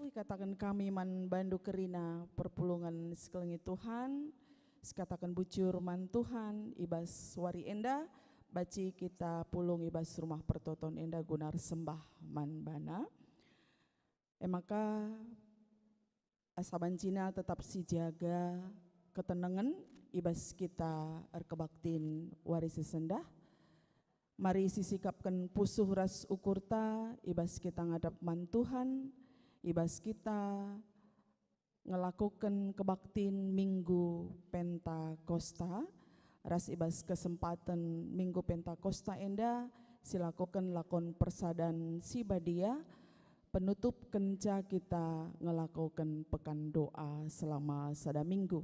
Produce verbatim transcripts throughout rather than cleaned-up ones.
Ikataken kami man bandu kerina perpulungen si kelengi Tuhan, sikataken bujur man Tuhan i bas wari enda, banci kita pulung i bas rumah pertoton enda guna ersembah man baNa. E maka, asa bancina tetap sijaga ketenengen i bas kita erkebaktin wari si sendah. Mari sisikapken pusuh ras ukurta i bas kita ngadap man Tuhan, i bas kita ngelakoken kebaktin Minggu Pentakosta, ras i bas kesempaten Minggu Pentakosta enda silakoken lakon persadan si badia, penutup kenca kita ngelakoken pekan doa selama sada minggu.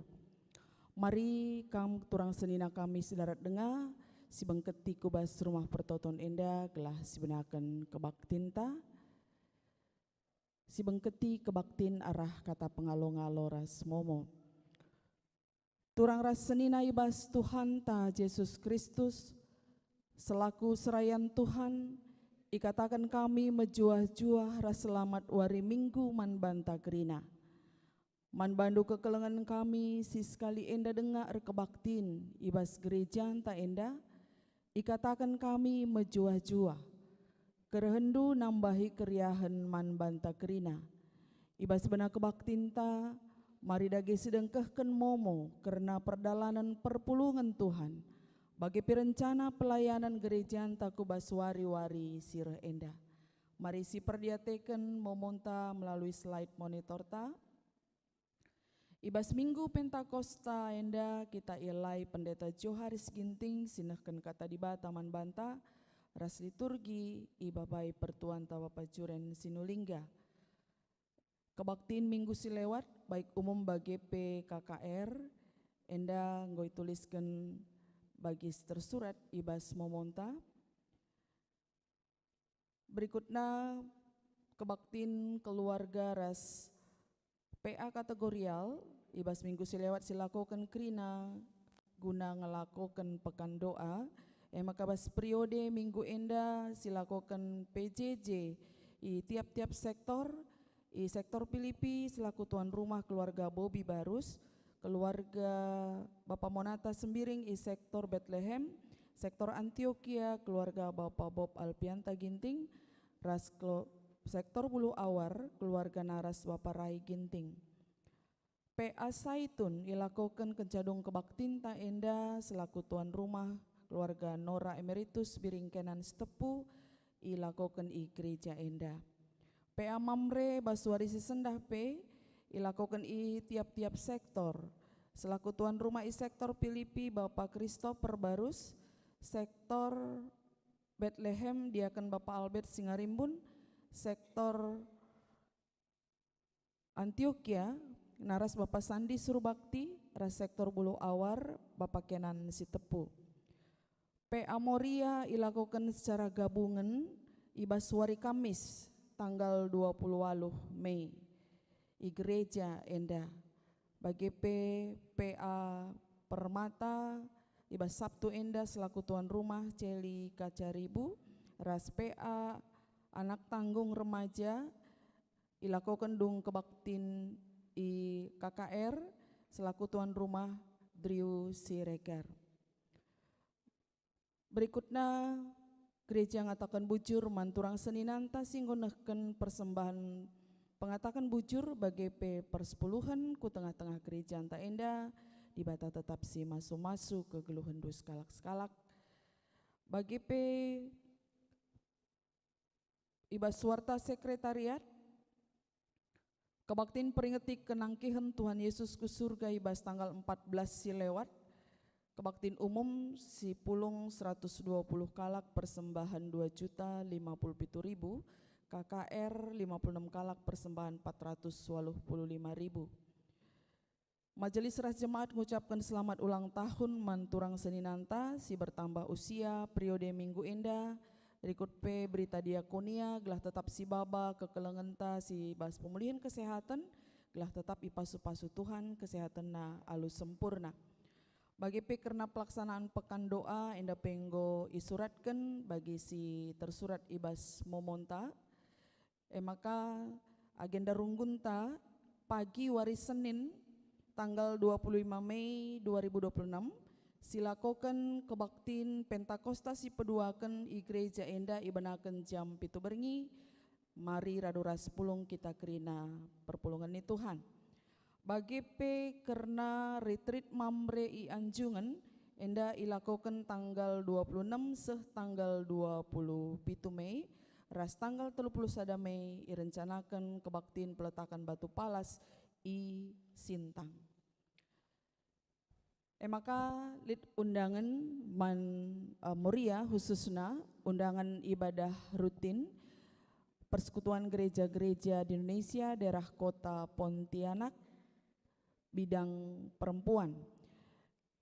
Mari kam turang senina kami si darat denga, sibengketi ku bas rumah pertoton enda gelah sibenaken kebaktinta, sibengketi kebaktin arah kata pengalo-ngalo ras momo. Turang ras senina i bas Tuhanta Jesus Kristus, selaku serayan Tuhan, ikataken kami mejuah-juah ras selamat wari Minggu man banta kerina. Man bandu kekelengen kami si sekali enda denga erkebaktin i bas gerejanta enda, ikataken kami mejuah-juah. Kerehenndu nambahi keriahen man banta kerina. I bas bena kebaktinta, mari dage sidengkehken momo kerna perdalanen perpulungen Tuhan, bage pe rencana pelayanan gerejanta ku bas wari-wari si reh enda. Mari siperdiateken momonta melalui slide monitorta. I bas Minggu Pentakosta enda kita ielai Pendeta Joharis Ginting si nehken Kata Dibata man banta ras liturgi ibabai pertuanta Bapa Juren Sinulingga. Kebaktin minggu si lewat, baik umum bage pe K K R, enda enggo itulisken bagi si tersurat i bas momonta. Berikutna, kebaktin keluarga ras P A kategorial i bas minggu si lewat silakoken kerina guna ngelakoken pekan doa. E maka bas periode minggu enda silakoken P J J i tiap-tiap sektor, i sektor Pilipi selaku tuan rumah keluarga Bobi Barus, keluarga Bapa Monata Sembiring i sektor Betlehem, sektor Antiokia, keluarga Bapa Bob Alpianta Ginting, ras kelu-, sektor Buluh Awar, keluarga Naras Bapa Rai Ginting. P A Saitun ilakoken kenca dung kebaktinta enda selaku tuan rumah keluarga Nora Emeritus Biring Kenan Sitepu ilakoken i gereja enda. P A Mamre bas wari si sendah pe ilakoken i tiap-tiap sektor. Selaku tuan rumah i sektor Pilipi, Bapa Christopher Barus, sektor Betlehem, Diaken Bapa Albert Singarimbun, sektor Antiokia, naras Bapa Sandi Surubakti, ras sektor Buluh Awar, Bapa Kenan Sitepu. P A Moria ilakoken secara gabungen i bas wari Kamis, tanggal dua puluh waluh Mei, i gereja enda. Bage pe P A Permata i bas Sabtu enda selaku tuan rumah Celi Kacaribu, ras P A Anak Tanggung Remaja ilakoken dung kebaktin i K K R selaku tuan rumah Drew Siregar. Berikutna, gereja ngataken bujur man turang seninanta si enggo nehken persembahen pengataken bujur bage pe persepuluhen ku tengah-tengah gerejanta enda, Dibata tetap si masu-masu kegeluhenndu sekalak-sekalak. Bage pe i bas warta sekretariat, kebaktin peringeti kenangkihen Tuhan Yesus ku surga i bas tanggal empat belas si lewat, kebaktin umum si pulung seratus dua puluh kalak persembahan dua juta lima puluh pitu ribu, K K R lima puluh enam kalak persembahan empat ratus waluh puluh lima ribu. Majelis ras jemaat ngucapken selamat ulang tahun man turang seninanta si bertambah usia periode minggu enda, rikut pe berita diakonia gelah tetap sibaba kekelengenta si bas pemulihen kesehatan, gelah tetap ipasu-pasu Tuhan kesehatenna alu sempurna. Bage pe kerna pelaksanaan pekan doa enda pe enggo isuratken bagi si tersurat i bas momonta. E maka, Agenda runggunta, pagi wari Senin, tanggal dua puluh lima Mei dua ribu dua puluh enam, silakoken kebaktin Pentakosta si peduaken i gereja enda ibenaken jam pitu berngi. Mari radu ras pulung kita kerina perpulungen ni Tuhan. Bage pe kerna retreat Mamre i Anjungen, enda ilakoken tanggal dua puluh enam seh tanggal dua puluh pitu Mei, ras tanggal telu puluh sada Mei irencanaken kebaktin peletaken batu palas i Sintang. E maka lit undangen man, eh, Moria, khususna undangen ibadah rutin Persekutuan Gereja-Gereja di Indonesia daerah Kota Pontianak bidang perempuan.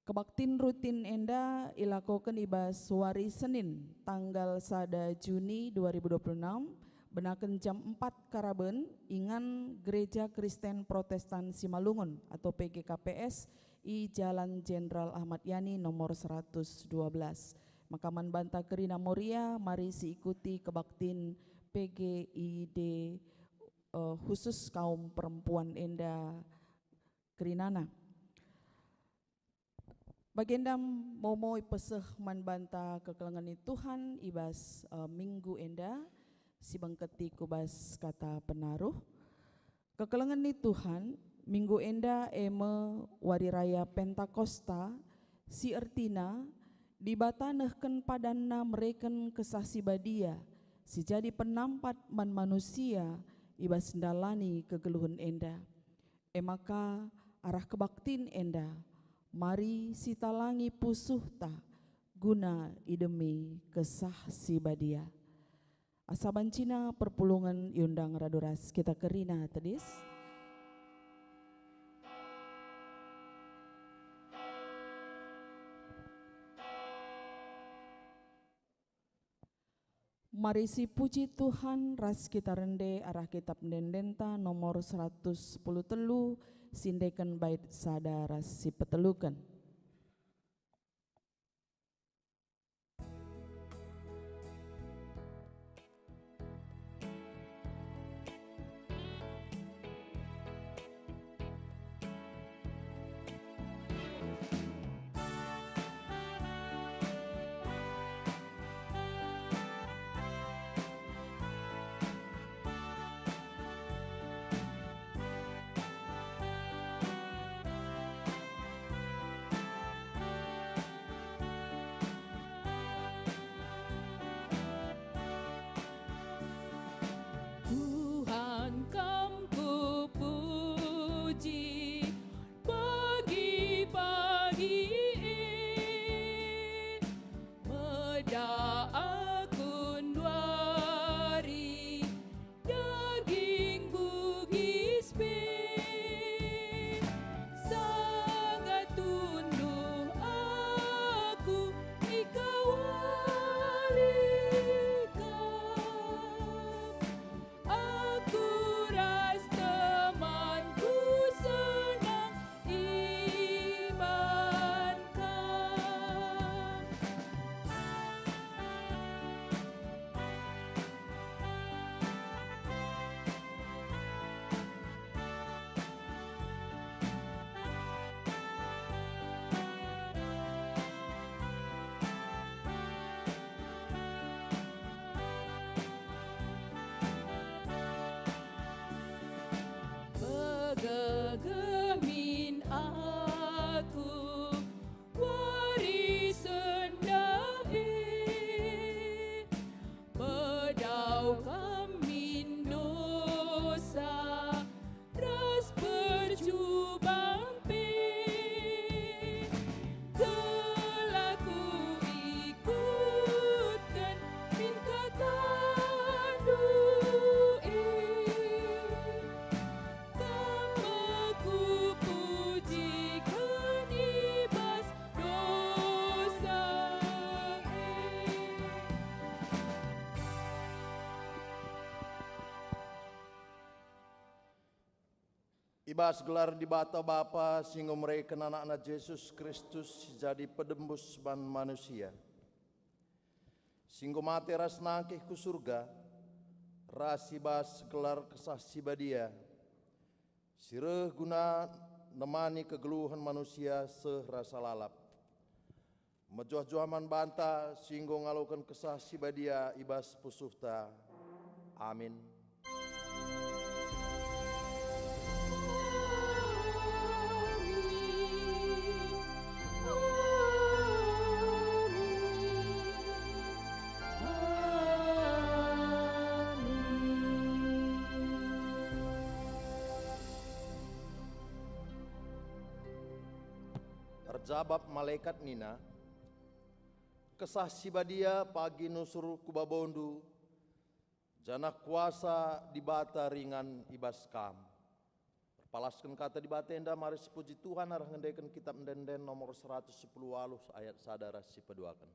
Kebaktin rutin enda ilakoken i bas wari Senin, tanggal sada Juni dua ribu dua puluh enam, benaken jam empat karaben, ingan Gereja Kristen Protestan Simalungun atau P G K P S i Jalan Jenderal Ahmad Yani nomor seratus dua belas. Maka man banta kerina Moria, mari siikuti kebaktin P G I D, eh, khusus kaum perempuan enda kerinana. Bagenda momo ipeseh man banta kekelengen ni Tuhan i bas, eh, minggu enda, sibengketi ku bas kata penaruh. Kekelengen ni Tuhan, minggu enda e me Wari Raya Pentakosta, si ertina Dibata nehken padanNa mereken Kesah Si Badia, si jadi penampat man manusia i bas ndalani kegeluhen enda. E maka, arah kebaktin enda, mari sitalangi pusuhta guna idemi Kesah Si Badia. Asa bancina perpulungen iundang radu ras kita kerina tedis. Mari sipuji Tuhan ras kita rende arah kitab ende-endenta nomor seratus sepuluh telu, si endeken bait sada ras si peteluken. Tuhan, Kam kupuji pagi-pagi e, meda aku nduari daging bugis pe, sangat tunduh aku ikawali Kam. Aku ras temanku senang i banta. Begege min aku wari sendah e, pedau Kam min dosa ras percuban pe. Gelah kuikutken min kataNdu e. Kam me kupujiken i bas dosa e. I bas gelar Dibata Bapa si enggo mereken AnakNa Jesus Kristus si jadi penembus man manusia, si enggo mate ras nangkih ku Surga, ras i bas gelar Kesah Si Badia, si reh guna nemani kegeluhen manusia seh rasa lalap. Mejuah-juah man banta si enggo ngaloken Kesah Si Badia i bas pusuhta. Amin. Erjabap malekat nina, "Kesah Si Badia pagi nusur ku babondu, janah kuasa Dibata ringan i bas kam." Erpalasken kata Dibata enda mari sipuji Tuhan arah ngendeken Kitap Ende-enden nomor seratus sepuluh waluh ayat sada ras sipeduaken.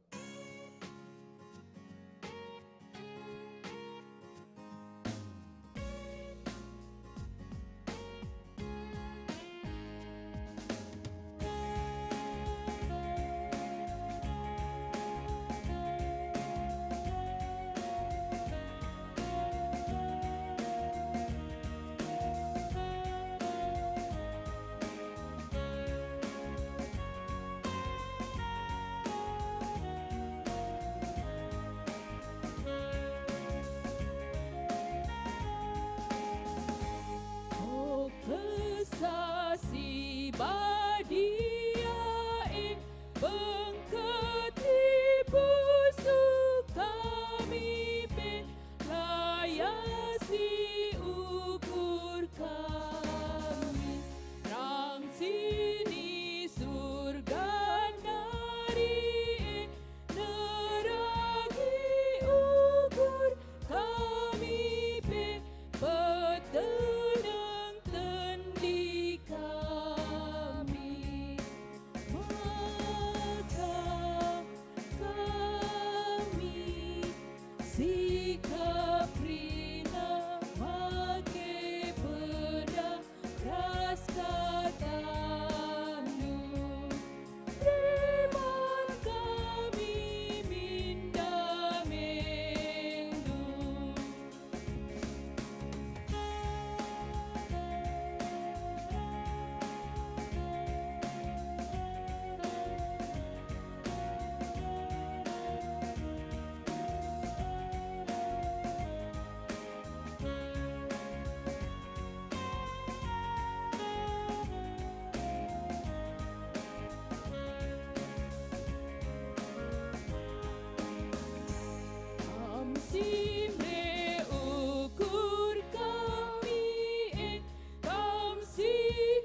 O Kesah Si Badia e, bengket i pusuh kami pe, layasi ukur kami, rang si i Surga nari e, nerangi ukur kami pe, peteneng tendi kami. Maka kami sikap kerina make pedah ras katandu, riman kami min damendu. Kam si mbe ukur kami e, Kam si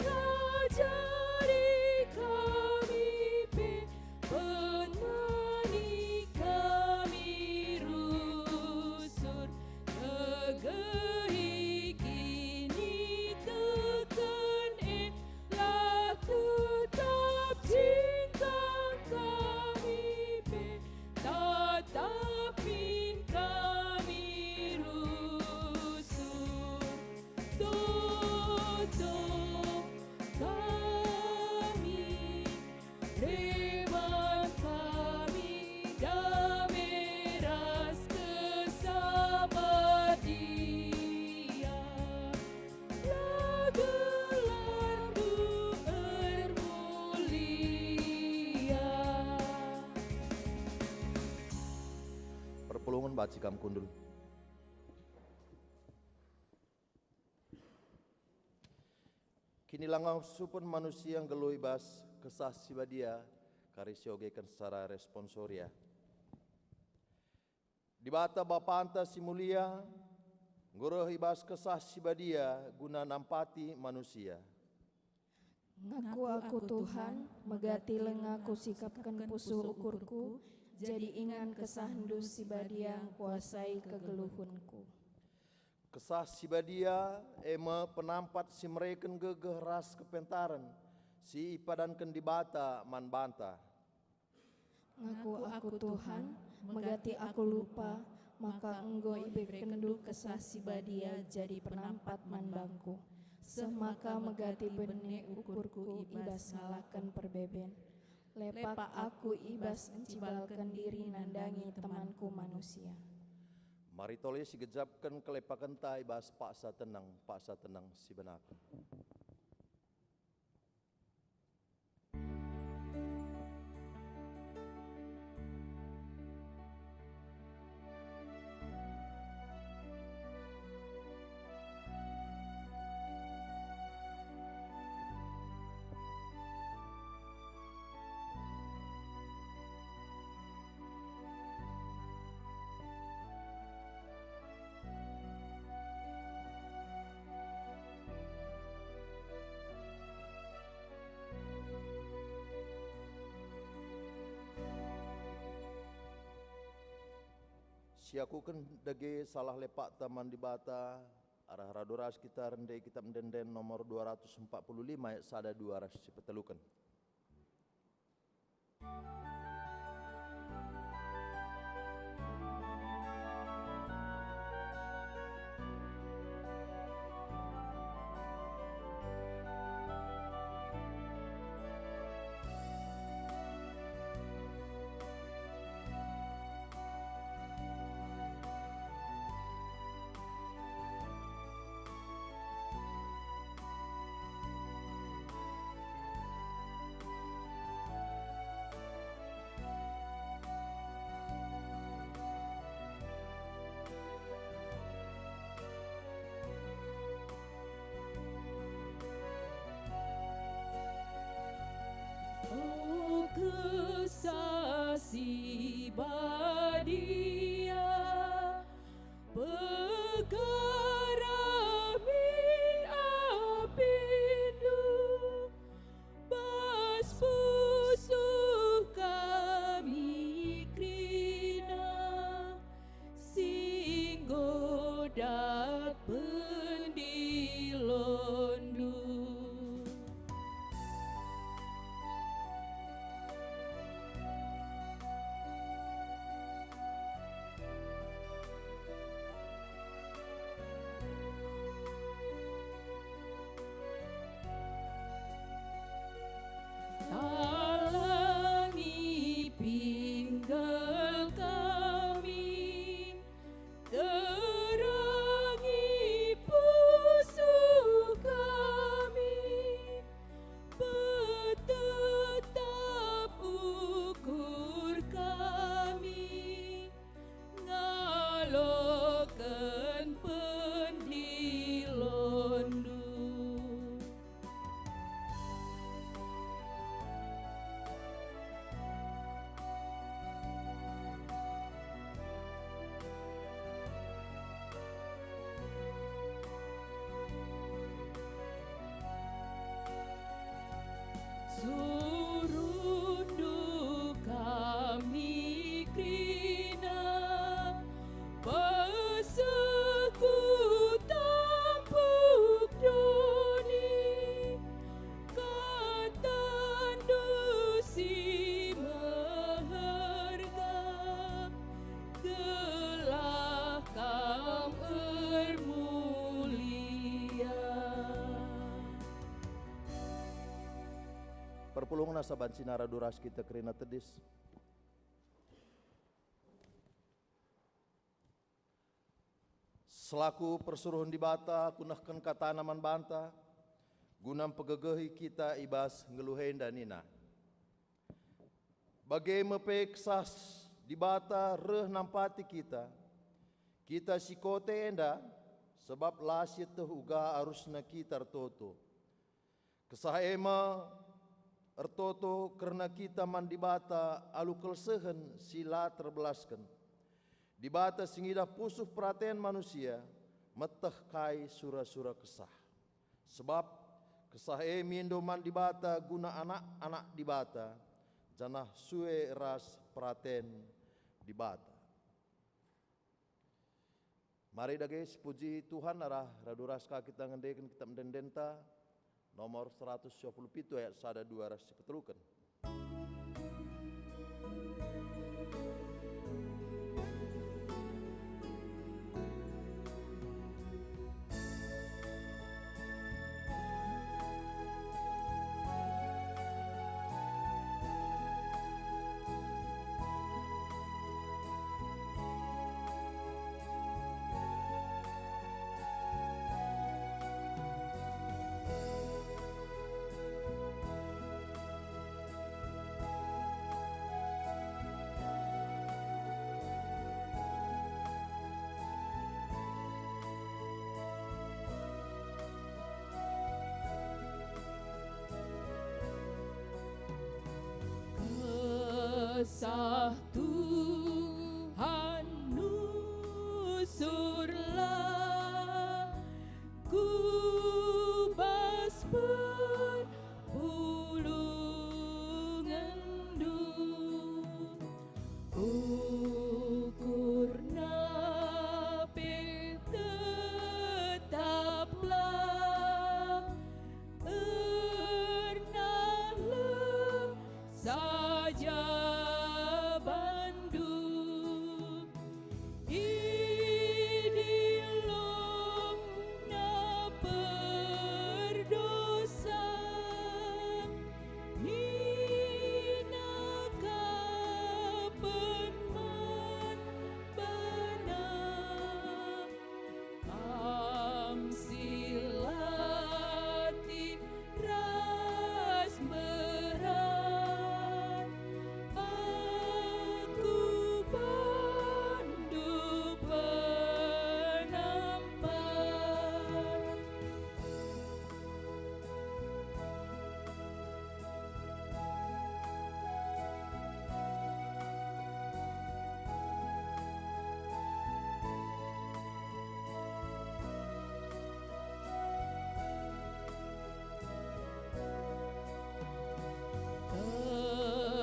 ngajari kami pe, pemani kami rusur, ngegehi kiniteken e, la tetap cingkang kami pe, tatap min kami rusur. Toto kami, reban kami, dame ras Kesah Badia, la gelarndu ermulia. Perpulungen banci kam kundul. Kinilangasupen manusia nggeluh i bas Kesah Si Badia kari siogeken secara responsoria. Dibata Bapanta si mulia enggo reh i bas Kesah Si Badia guna nampati manusia. Ngaku aku, Tuhan, megati langa kusikapken pusuh ukurku, jadi ingan KesahNdu Si Badia ngkuasai kegeluhenku. Kesah Si Badia e me penampat si mereken gegeh ras kepentaren si ipadanken Dibata man banta. Ngaku aku, Tuhan, megati aku lupa maka enggo iberekenNdu Kesah Si Badia jadi penampat man bangku, seh maka megati bene ukurku i bas ngalaken perbeben. Lepak aku i bas ncibalken diri nandangi temanku manusia. Mari tole sigejapken kelepakenta i bas paksa teneng, paksa teneng si benaken. Siakuken dage salah lepakta man Dibata, arah radu ras kita rende Kitab Ende-enden nomor dua ratus empat puluh lima ayat sada dua ras si peteluken. O Kesah Si Badia, pekerahi apindu, bas pusuh kami kerina, si enggo dat pendilondu. Talangi pinggel kami, terangi pusuh kami, petetap ukur kami, ngaloken pendilondu. Suruhndu kami kerina, persekutup doni, katandu si meherga, gelah Kam ermulia. Perpulungen asa banci nara duras kita kerina tedis. Selaku persuruhen Dibata, kunehken katana man banta, guna mpegegehi kita i bas nggeluh enda nina, bage me pe Kesah Dibata reh nampati kita, kita si kote enda, sabap la sieteh uga arusna kita ertoto. Kesah e me ertoto kerna kita man Dibata alu kelsehen si la terbelasken. Dibata si ngidah pusuh peraten manusia, meteh kai sura-sura Kesah. Sebab Kesah e mindo man Dibata guna anak-anak Dibata, janah sue ras peraten Dibata. Mari dage sipuji Tuhan arah radu ras ka kita ngendeken Kitab Ende-endenta nomor seratus dua puluh pitu ayat sada dua ras si peteluken. Sah Tuhan, nusurlah ku bas perpulungenndu. Ukurna pe tetaplah ernah lem saja bandu. Idilo na perdosa, nina kapen man bana, "Kam si latih ras mberat, aku bandu penampat."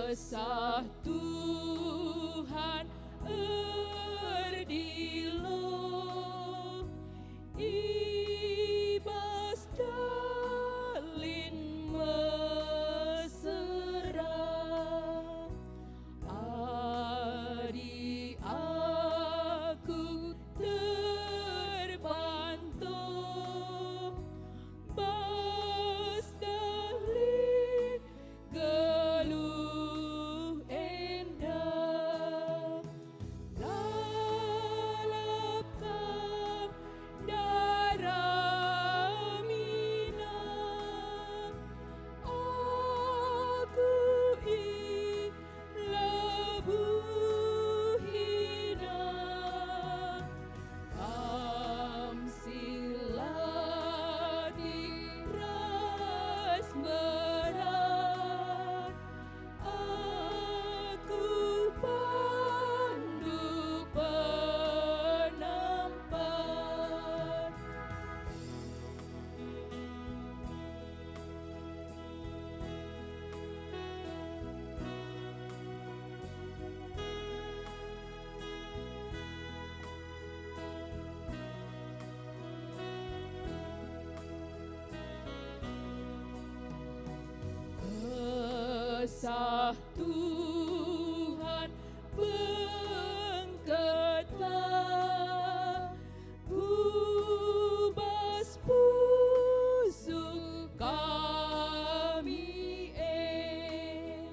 Kesah Tuhan erdilo i bas dalin mesera. Adi aku terbantu bas dalin geluh enda, lalap kam ndaramina aku i lebuhina. Kam si latih ras mberat, aku bandu penampat. Kesah Tuhan bengketlah ku bas pusuh kami e.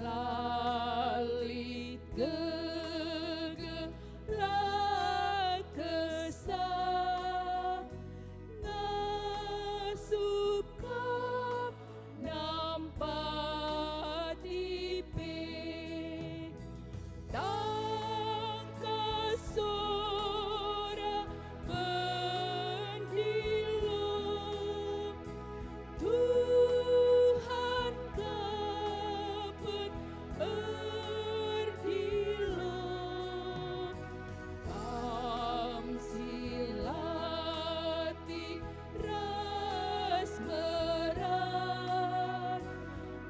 La lit gegeh, la kesah, ngasup kam nampati pe. Tangkas sora pendilo, Tuhan kapen erdilo. Kam si latih ras mberat,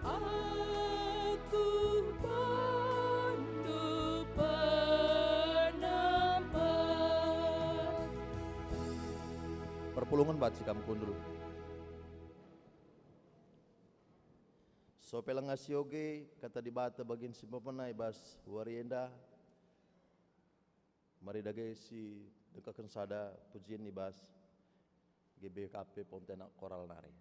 aku bandu penampat. Perpulungen banci kam kundul. Sope langa sioge Kata Dibata bagin si pepena i bas wari enda. Mari dage sidengkehken sada pujin i bas G B K P Pontianak Koral nari.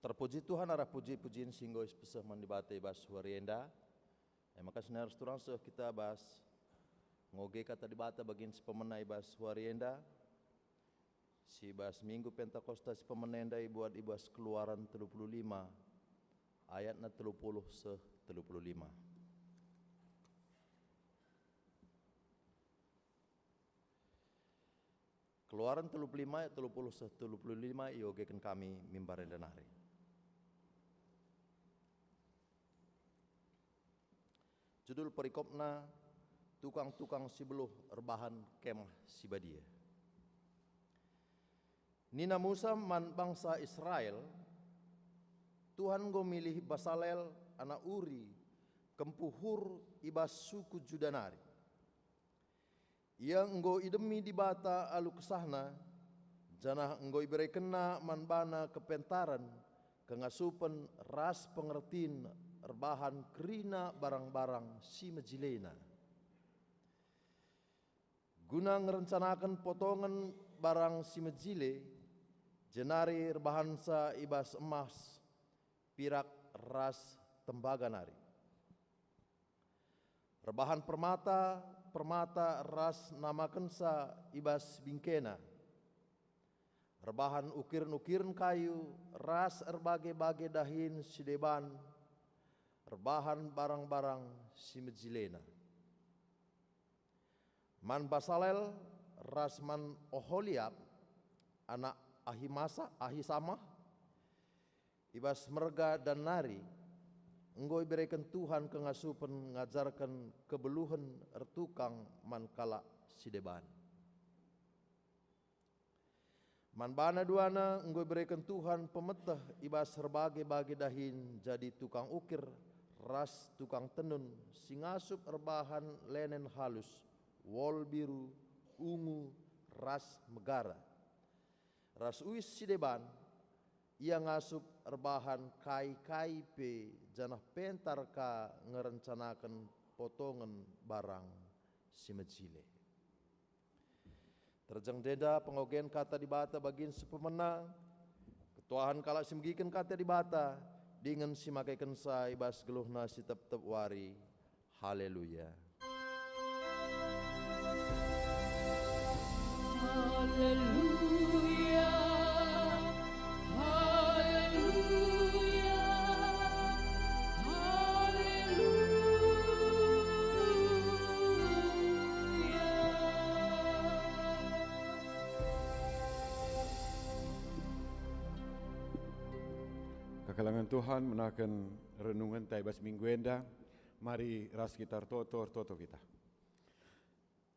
Terpuji Tuhan arah puji-pujin si enggo iseh man Dibata i bas wari enda. E maka senina ras turang seh kita bas ngoge Kata Dibata bagin si pemena i bas wari enda. Si bas Minggu Pentakosta si pemena enda ibuat i bas Keluaran telu puluh lima, ayatna telu puluh seh telu puluh lima. Keluaran telu puluh lima ayat telu puluh seh telu puluh lima iogeken kami mimbar enda nari. Judul perikopna, Tukang-tukang si Beluh Erbahan Kemah si Badia. Nina Musa man bangsa Israel, "Tuhan enggo milih Basalel anak Uri, kempu Hur i bas suku Juda nari. Ia enggo idemi Dibata alu kesahNa, janah enggo iberekenNa man bana kepentaren, kengasupen ras pengertin erbahan kerina barang-barang si mejilena. Guna ngerencanaken potongen barang si mejile, jenari erbahansa i bas emas, pirak ras tembaga nari. Erbahan permata-permata ras namakensa i bas bingkena. Erbahan ukiren-ukiren kayu ras erbage-bage dahin si deban, erbahan barang-barang si mejilena. Man Basalel ras man Oholiab, anak Ahimasa, Ahisamah, i bas merga Dan nari, enggo ibereken Tuhan kengasupen ngajarken kebeluhen ertukang man kalak si deban. Man bana duana enggo ibereken Tuhan pemeteh i bas erbage-bage dahin jadi tukang ukir ras tukang tenun si ngasup erbahan lenen halus, wol biru, ungu, ras megara, ras uis si deban. Ia ngasup erbahan kai-kai pe, janah pentar ka ngerencanaken potongen barang si mejile." Terjeng ndenda pengogen Kata Dibata bagin si pemena, ketuahen kalak si megiken Kata Dibata, dingen si makekensa i bas geluhna si tep-tep wari. Haleluya. Haleluya, haleluya, haleluya. Kekelengen Tuhan menaken renungenta i bas minggu enda. Mari ras kita ertoto, ertoto kita.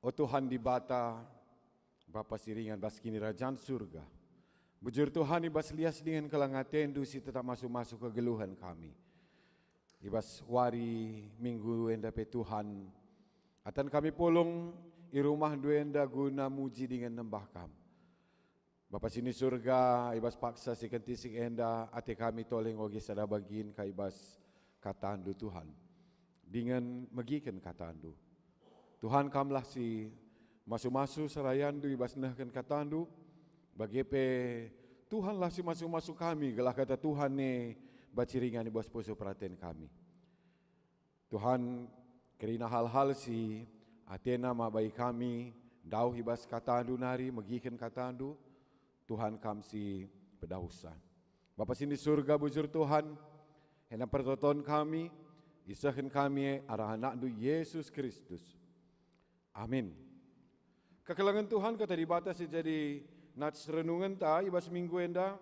O Tuhan Dibata, Bapa si ringan bas Kinirajan Surga, bujur Tuhan i bas lias dingen keleng ateNdu si tetap masu-masu kegeluhen kami. I bas wari Minggu enda pe Tuhan, atan kami pulung i rumahNdu enda guna muji dingen nembah Kam. Bapa si ni Surga, i bas paksa si kentisik enda, ate kami tole ngoge sada bagin ka i bas KataNdu, Tuhan, dingen megiken KataNdu. Tuhan, Kamlah si masu-masu serayanNdu i bas nehken KataNdu, bage pe Tuhanlah si masu-masu kami, gelah Kata Tuhan e banci ringan i bas pusuh peraten kami. Tuhan, kerina hal-hal si atena mabai kami ndauh i bas KataNdu nari, megiken KataNdu, Tuhan, Kam si pedauhsa. Bapa si ni Surga, bujur Tuhan, enda pertoton kami, isehken kami arah AnakNdu Yesus Kristus. Amin. Kekelengen Tuhan, Kata Dibata si jadi nats renungenta i bas minggu enda.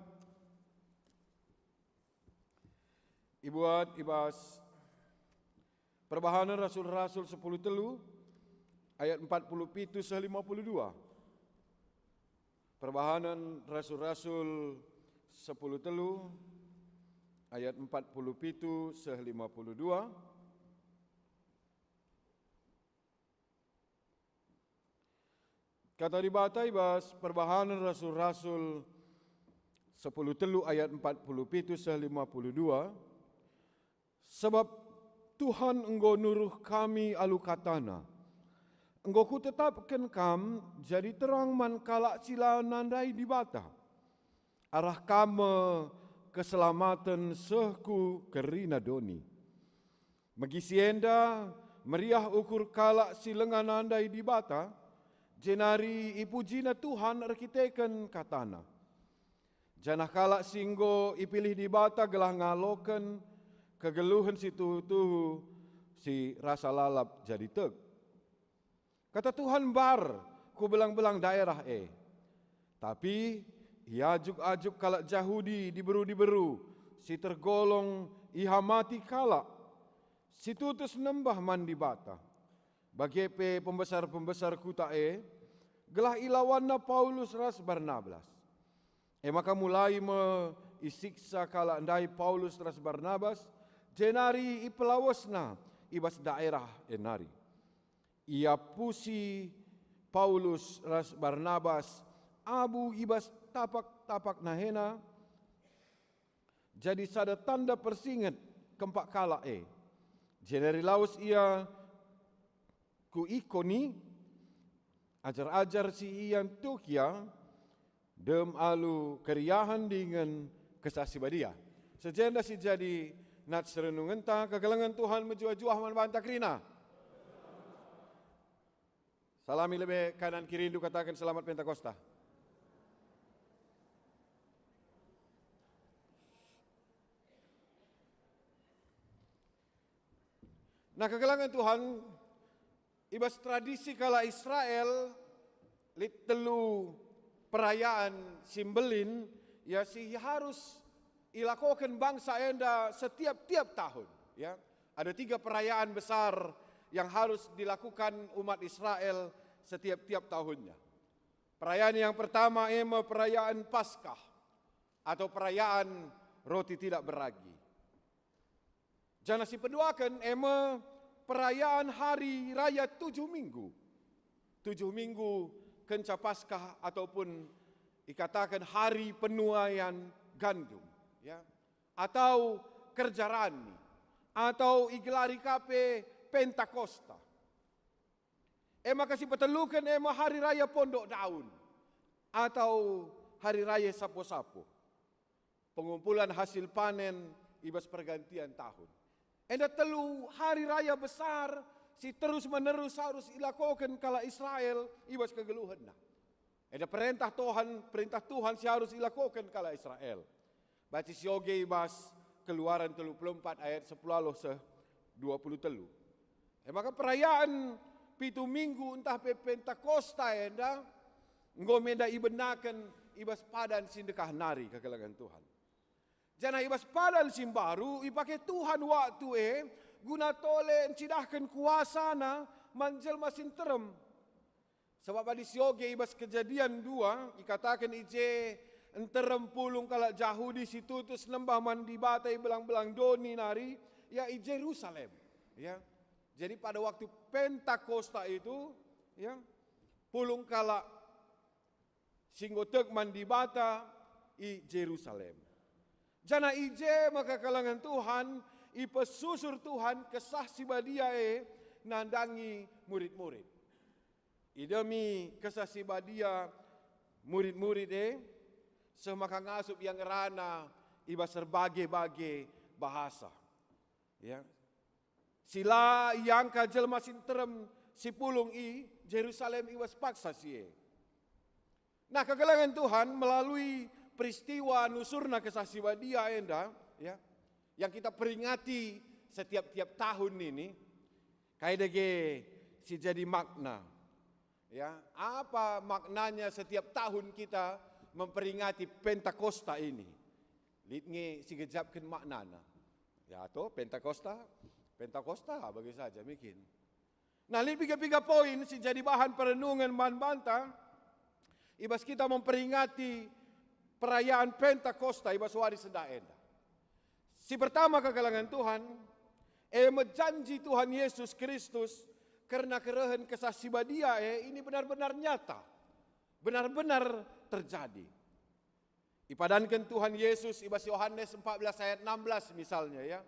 Ibuat i bas Perbahanen Rasul-Rasul sepuluh telu ayat empat puluh pitu seh lima puluh dua. Perbahanen Rasul-Rasul sepuluh telu ayat empat puluh pitu seh lima puluh dua. Kata Dibata i bas Perbahanen Rasul-Rasul sepuluh telu ayat empat puluh pitu seh lima puluh dua, "Sebab Tuhan enggo nuruh kami alu kataNa, 'Enggo Kutetapken kam jadi terang man kalak si la nandai Dibata.' Arah kam me keselamaten seh ku kerina doni. Megi si enda meriah ukur kalak si langa nandai Dibata, jenari ipujina Tuhan erkiteken kataNa. Janah kalak si enggo ipilih Dibata gelah ngaloken kegeluhen si tuhu-tuhu si rasa lalap jadi tek. Kata Tuhan mbar ku belang-belang daerah e. Tapi iajuk-ajuk kalak Jahudi diberu-diberu si tergolong ihamati kalak si tutus nembah man Dibata, bage pe pembesar-pembesar kuta e, gelah ilawanna Paulus ras Barnabas. E maka mulai me isiksa kalak ndai Paulus ras Barnabas, jenari ipelawesna i bas daerah e nari. Iapusi Paulus ras Barnabas abu i bas tapak-tapak nahena, jadi sada tanda persinget kempak kalak e. Jenari lawes ia ku Ikoni, ajar-ajar si i Antiokia dem alu keriahen dingen Kesah Si Badia. Sejenda si jadi nats renungenta, kekelengen Tuhan mejuah-juah man banta kerina. Salami lebe kanan kirindu, kataken, "Selamat Pentakosta." Nah, kekelengen Tuhan, i bas tradisi kalak Israel, lit telu perayaan si mbelin, ya, si harus ilakoken bangsa enda setiap-tiap tahun, ya. Ada tiga perayaan besar yang harus dilakukan umat Israel setiap-tiap tahunnya. Perayaan yang pertama e me perayaan Paskah atau perayaan roti tidak beragi. Janah si peduaken e me perayaan hari raya tujuh minggu. Tujuh minggu kenca Paskah ataupun ikataken hari penuaian gandum, ya. Atau kerja rani, atau igelari ka pe Pentakosta. E maka si peteluken e me hari raya Pondok Daun, atau hari raya Sapo-Sapo, pengumpulan hasil panen i bas pergantian tahun. Enda telu hari raya besar si terus-menerus harus ilakoken kalak Israel i bas kegeluhenna. Enda perentah Tuhan, perintah Tuhan si harus ilakoken kalak Israel. Baca sioge i bas Keluaran telu puluh empat ayat sepuluh seh dua puluh telu. E maka perayaan pitu minggu ntah pe Pentakosta enda enggo me enda ibenaken i bas padan si ndekah nari, kekelengen Tuhan. Janah i bas padan si mbaru ipake Tuhan waktu e guna tole ncidahken kuasaNa man jelma si nterem. Sabap adi sioge i bas Kejadian dua, ikataken i je nterem pulung kalak Jahudi si tutus nembah man Dibata i belang-belang doni nari, ya, i Jerusalem. Ya. Jadi pada waktu Pentakosta itu, ya, pulung kalak si enggo tek man Dibata i Jerusalem. Janah i je maka kekelengen Tuhan, ipesusur Tuhan Kesah Si Badia e nandangi murid-murid. Idemi Kesah Si Badia murid-murid e, seh maka ngasup ia ngerana i bas erbage-bage bahasa. Ya. Si la iangka jelma si nterem si pulung i Jerusalem i bas paksa si e. Nah, kekelengen Tuhan melalui peristiwa nusurna Kesah Si Badia enda, ya, yang kita peringati setiap-tiap tahun ini, kai dage si jadi makna? Ya, apa maknanya setiap tahun kita memperingati Pentakosta ini? Lit nge si gejapken maknana. Ya toh, Pentakosta, Pentakosta bage saja mungkin. Nah, lit piga-piga poin si jadi bahan perenungen man banta i bas kita memperingati perayaan Pentakosta i bas wari sendah enda. Si pertama, kekelengen Tuhan, e me janji Tuhan Yesus Kristus kerna kerehen Kesah Si Badia e, ini benar-benar nyata, benar-benar terjadi. Ipadanken Tuhan Yesus i bas Yohanes empat belas ayat enam belas misalnya, ya.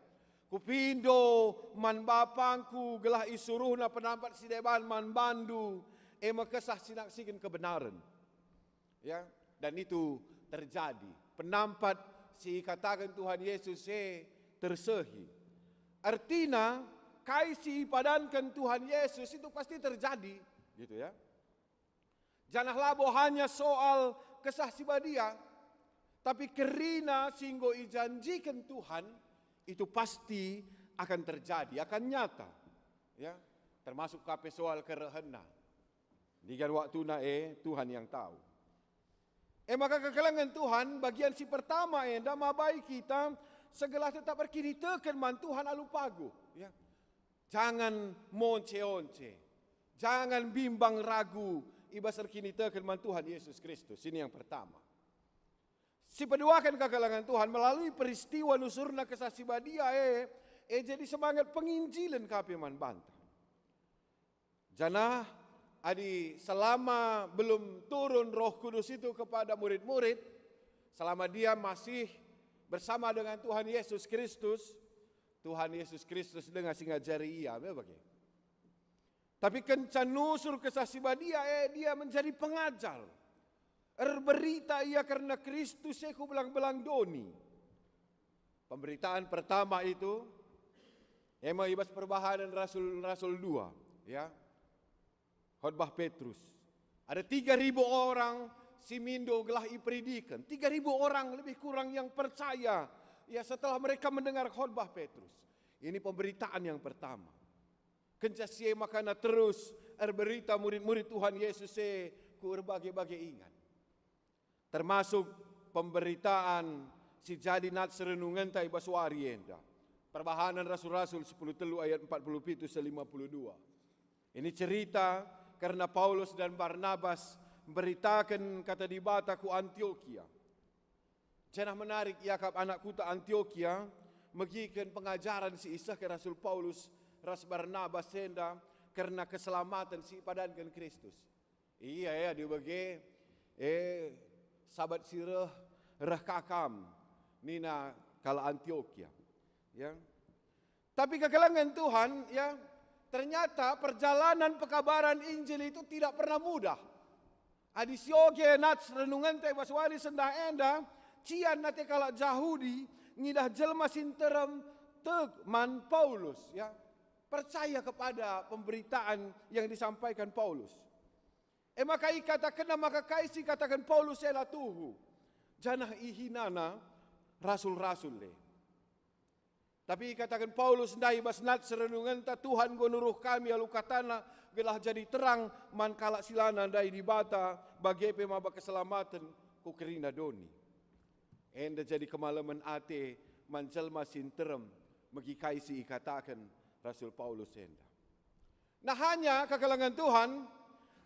Kupindo man BapangKu gelah isuruhNa penampat si deban man bandu, e me Kesah si naksiken kebenaren. Ya, dan itu terjadi. Penampat si ikataken Tuhan Yesus e tersehi. Ertina, kai si ipadanken Tuhan Yesus itu pasti terjadi, gitu ya. Janah labo hanya soal Kesah Si Badia, tapi kerina si enggo ijanjiken Tuhan itu pasti akan terjadi, akan nyata. Ya, termasuk ka pe soal kerehenNa. Ndigan waktuna e, Tuhan yang tahu. E maka kekelengen Tuhan, bagian si pertama enda mabai kita segelah tetap erkiniteken man Tuhan alu paguh, ya. Jangan monce-once, jangan bimbang ragu i bas erkiniteken man Tuhan Yesus Kristus. Ini yang pertama. Si peduaken kekelengen Tuhan melalui peristiwa nusurna Kesah Si Badia e, e jadi semangat penginjilen ka pe man banta. Janah adi selama belum turun Roh Kudus itu kepada murid-murid, selama dia masih bersama dengan Tuhan Yesus Kristus, Tuhan Yesus Kristus denga si ngajari ia, me bage. Tapi kenca nusur Kesah Si Badia, eh, dia menjadi pengajar. Erberita ia kerna Kristus e ku belang-belang doni. Pemberitaan pertama itu, e me i bas Perbahanen Rasul-Rasul dua, ya. Khotbah Petrus. Ada tiga ribu orang si mindo gelah iperidiken. Tiga ribu orang lebih kurang yang percaya, ya, setelah mereka mendengar khotbah Petrus. Ini pemberitaan yang pertama. Kenca si e makana terus erberita murid-murid Tuhan Yesus e ku erbage-bage ingan. Termasuk pemberitaan si jadi nats renungenta i bas wari enda. Perbahanen Rasul-Rasul sepuluh telu ayat empat puluh pitu seh lima puluh dua. Ini cerita kerna Paulus dan Barnabas mberitaken kata Dibata ku Antiokia. Janah menarik iakap anak kuta Antiokia megiken pengajaren si isehken Rasul Paulus ras Barnabas enda kerna keselamaten si ipadanken Kristus. Ia, ia, adi bage, eh, Sabat si reh, reh ka kam, nina kalak Antiokia. Ya. Tapi kekelengen Tuhan, ya, ternyata perjalanan pekabaran Injil itu tidak pernah mudah. Adi sioge nats renungenta i bas wari sendah enda, cian ate kalak Jahudi ngidah jelma si nterem tek man Paulus, ya. Percaya kepada pemberitaan yang disampaikan Paulus. E maka ikatakenna maka kai si ikataken Paulus e la tuhu, janah ihinana rasul-rasul e. Tapi ikataken Paulus ndai bas nats renungenta, "Tuhan enggo nuruh kami alu katana gelah jadi terang man kalak si la nandai Dibata, bage pe maba keselamaten ku kerina doni." Enda jadi kemalemen ate man jelma si nterem megi kai si ikataken Rasul Paulus enda. Nah, hanya kekelengen Tuhan,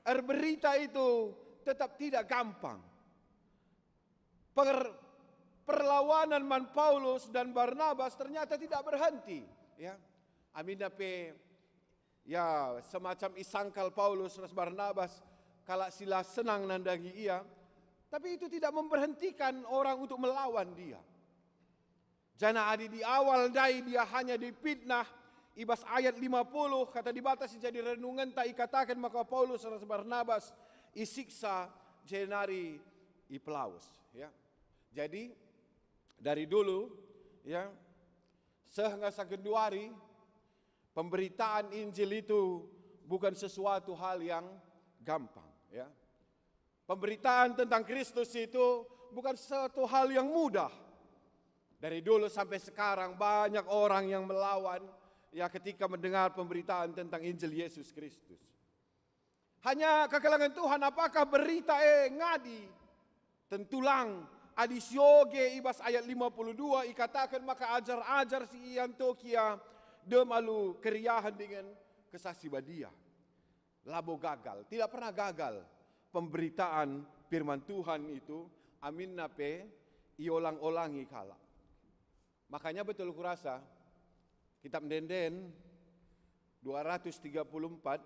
erberita itu tetap tidak gampang. Per-, perlawanan man Paulus dan Barnabas ternyata tidak berhenti, ya. Aminna pe, ya, semacam isangkal Paulus ras Barnabas, kalak si la senang nandangi ia, tapi itu tidak memberhentikan orang untuk melawan dia. Janah adi di awal ndai dia hanya dipitnah, i bas ayat lima puluh, kata Dibata si jadi renungenta ikataken maka Paulus ras Barnabas isiksa jenari ipelawes, ya. Jadi, dari dulu, ya, seh ngasa genduari, pemberitaan Injil itu bukan sesuatu hal yang gampang, ya. Pemberitaan tentang Kristus itu bukan suatu hal yang mudah. Dari dulu sampai sekarang banyak orang yang melawan, ya, ketika mendengar pemberitaan tentang Injil Yesus Kristus. Hanya kekelengen Tuhan, apakah berita e ngadi? Tentu lang, adi sioge i bas ayat lima puluh dua ikataken maka ajar-ajar si i Antiokia dem alu keriahen dingen Kesah Si Badia. Labo gagal, tidak pernah gagal pemberitaan firman Tuhan itu, aminna pe iolang-olangi kalak. Makanya betul kurasa, kitab Ende-enden dua ratus tiga puluh empat,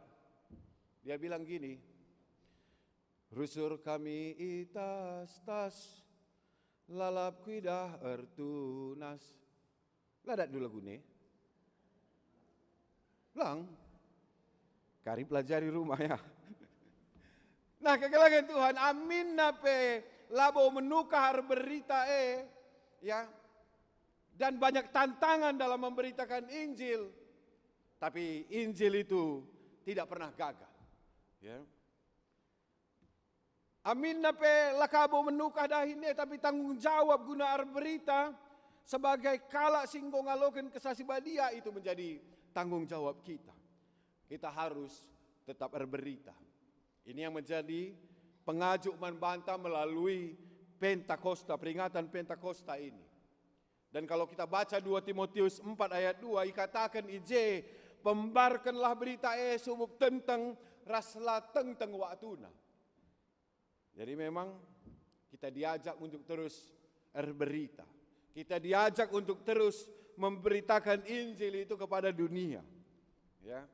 dia bilang gini, "Rusur kami i tas-tas, lalap kuidah ertunas." La dat dulu lagu ni? Lang. Kari pelajari rumah ya. Nah, kekelengen Tuhan, aminna pe labo menukar berita e, Ya, dan banyak tantangan dalam memberitakan Injil, tapi Injil itu tidak pernah gagal. Ya. Aminna pe la kabo menukah dahin e, tapi tanggung jawab guna erberita sebagai kalak si enggo ngaloken Kesah Si Badia itu menjadi tanggung jawab kita. Kita harus tetap erberita. Ini yang menjadi pengajuk man banta melalui Pentakosta, peringatan Pentakosta ini. Dan kalau kita baca dua Timotius empat ayat dua, ikataken i je, "Pembarkenlah berita e subuk tenteng ras la tengteng waktuna." Jadi memang kita diajak untuk terus erberita. Kita diajak untuk terus memberitakan Injil itu kepada dunia. Ya.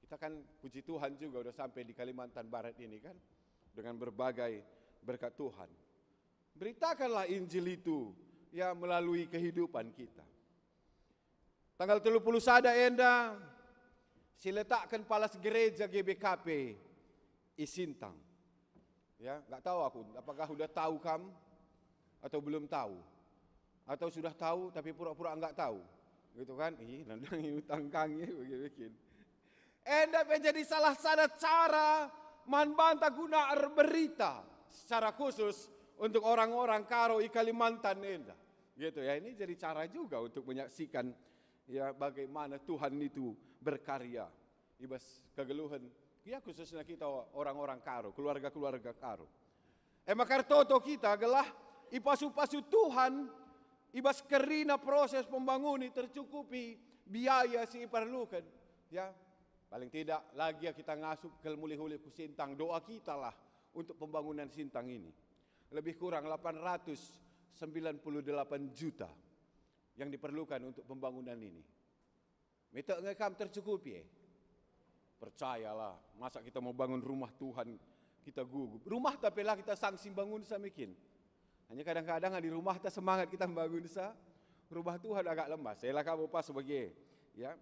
Kita kan, puji Tuhan, juga udah sampai di Kalimantan Barat ini kan, dengan berbagai berkat Tuhan. Beritakanlah Injil itu, ya, melalui kehidupan kita. Tanggal telu puluh sada enda, siletakken palas gereja G B K P i Sintang. Ya, nggak tahu aku, apakah udah tahu kam atau belum tahu? Atau sudah tahu tapi pura-pura nggak tahu? Gitu kan? Ih, nandangi utang kangi, bikin. Enda pe jadi salah sada cara man banta guna erberita secara khusus untuk orang-orang Karo i Kalimantan enda. Gitu ya, ini jadi cara juga untuk menyaksikan, ya, bagaimana Tuhan itu berkarya i bas kegeluhen, ya, khususnya kita orang-orang Karo, keluarga-keluarga Karo. E maka ertoto kita gelah ipasu-pasu Tuhan i bas kerina proses pembangunan tercukupi biaya si iperluken. Ya, paling tidak lagi ya kita ngasup kel mulih-ulih ku Sintang, doa kita lah untuk pembangunan Sintang ini. Lebih kurang delapan ratus sembilan puluh delapan juta yang diperlukan untuk pembangunan ini. Mete nge kam tercukupi, eh? Percayalah, masa kita mau bangun rumah Tuhan, kita gugup. Rumah tapi lah kita sangsi bangun sa mekin. Hanya kadang-kadang di rumah ta semangat kita bangun sa, rumah Tuhan agak lemas. Saya lah kamu pas bagi, ya.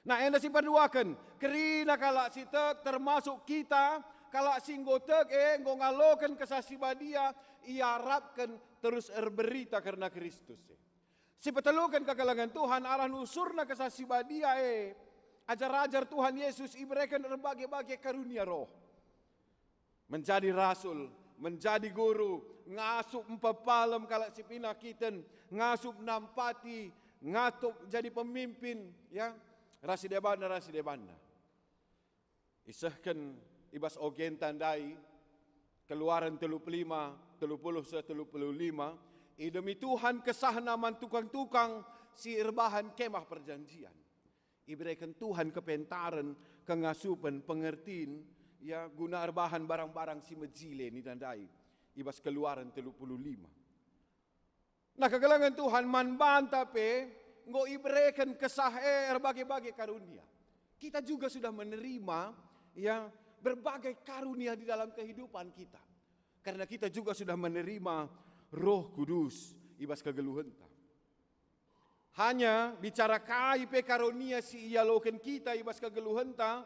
Nah, enda si perduaken, kerina kalak si tek, termasuk kita, kalak si enggo tek, eh, enggo ngaloken Kesah Si Badia, iarapken terus erberita kerna Kristus, eh. Si peteluken kekelengen Tuhan arah nusurna Kesah Si Badia e, ajar-ajar Tuhan Yesus ibereken erbage-bage karunia roh. Menjadi rasul, menjadi guru, ngasup mpepalem kalak si pinakiten, ngasup nampati, ngasup jadi pemimpin, ya, ras si debanna, ras si debanna. Isehken i bas ogenta ndai, Keluaren telu puluh lima, telu puluh seh telu puluh lima, idemi Tuhan kesahna man tukang-tukang si erbahan Kemah Perjanjian. Ibereken Tuhan kepentaren, kengasupen, pengertin, ya, guna erbahan barang-barang si mejile nina ndai i bas Keluaren telu puluh lima. Nah, kekelengen Tuhan man banta pe enggo ibereken kesah e erbage-bage karunia. Kita juga sudah menerima, ya, berbagai karunia di dalam kehidupan kita. Karena kita juga sudah menerima Roh Kudus i bas kegeluhenta. Hanya bicara kai pe karunia si ialoken kita i bas kegeluhenta,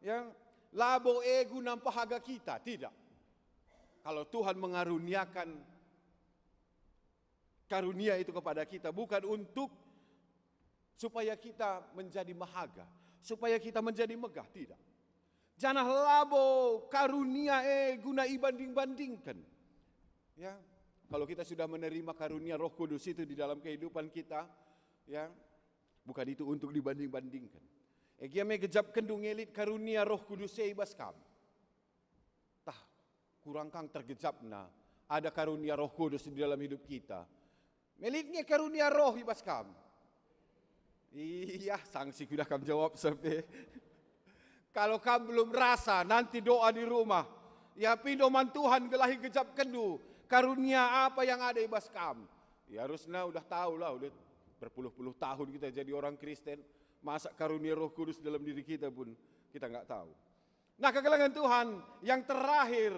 ya, labo e guna mpehaga kita, tidak. Kalau Tuhan mengaruniakan karunia itu kepada kita bukan untuk supaya kita menjadi mehaga, supaya kita menjadi megah, tidak. Janah labo karunia e guna ibanding-bandingken. Ya, kalau kita sudah menerima karunia Roh Kudus itu di dalam kehidupan kita, ya, bukan itu untuk dibanding-bandingken. Egia me gejapkenndu ngelit karunia Roh Kudus e i bas kam. Tah, kurang kang tergejapna ada karunia Roh Kudus di dalam hidup kita. Melit nge karunia Roh i bas kam. Iya, sangsi kudah kam jawab sampe. Kalau kam belum rasa, nanti doa di rumah. Ya, pindo man Tuhan gelah igejapkenndu karunia apa yang ada i bas kam. Ya, harusnya udah tahu lah, udah berpuluh-puluh tahun kita jadi orang Kristen. Masa karunia Roh Kudus dalam diri kita pun kita nggak tahu. Nah, kekelengen Tuhan yang terakhir,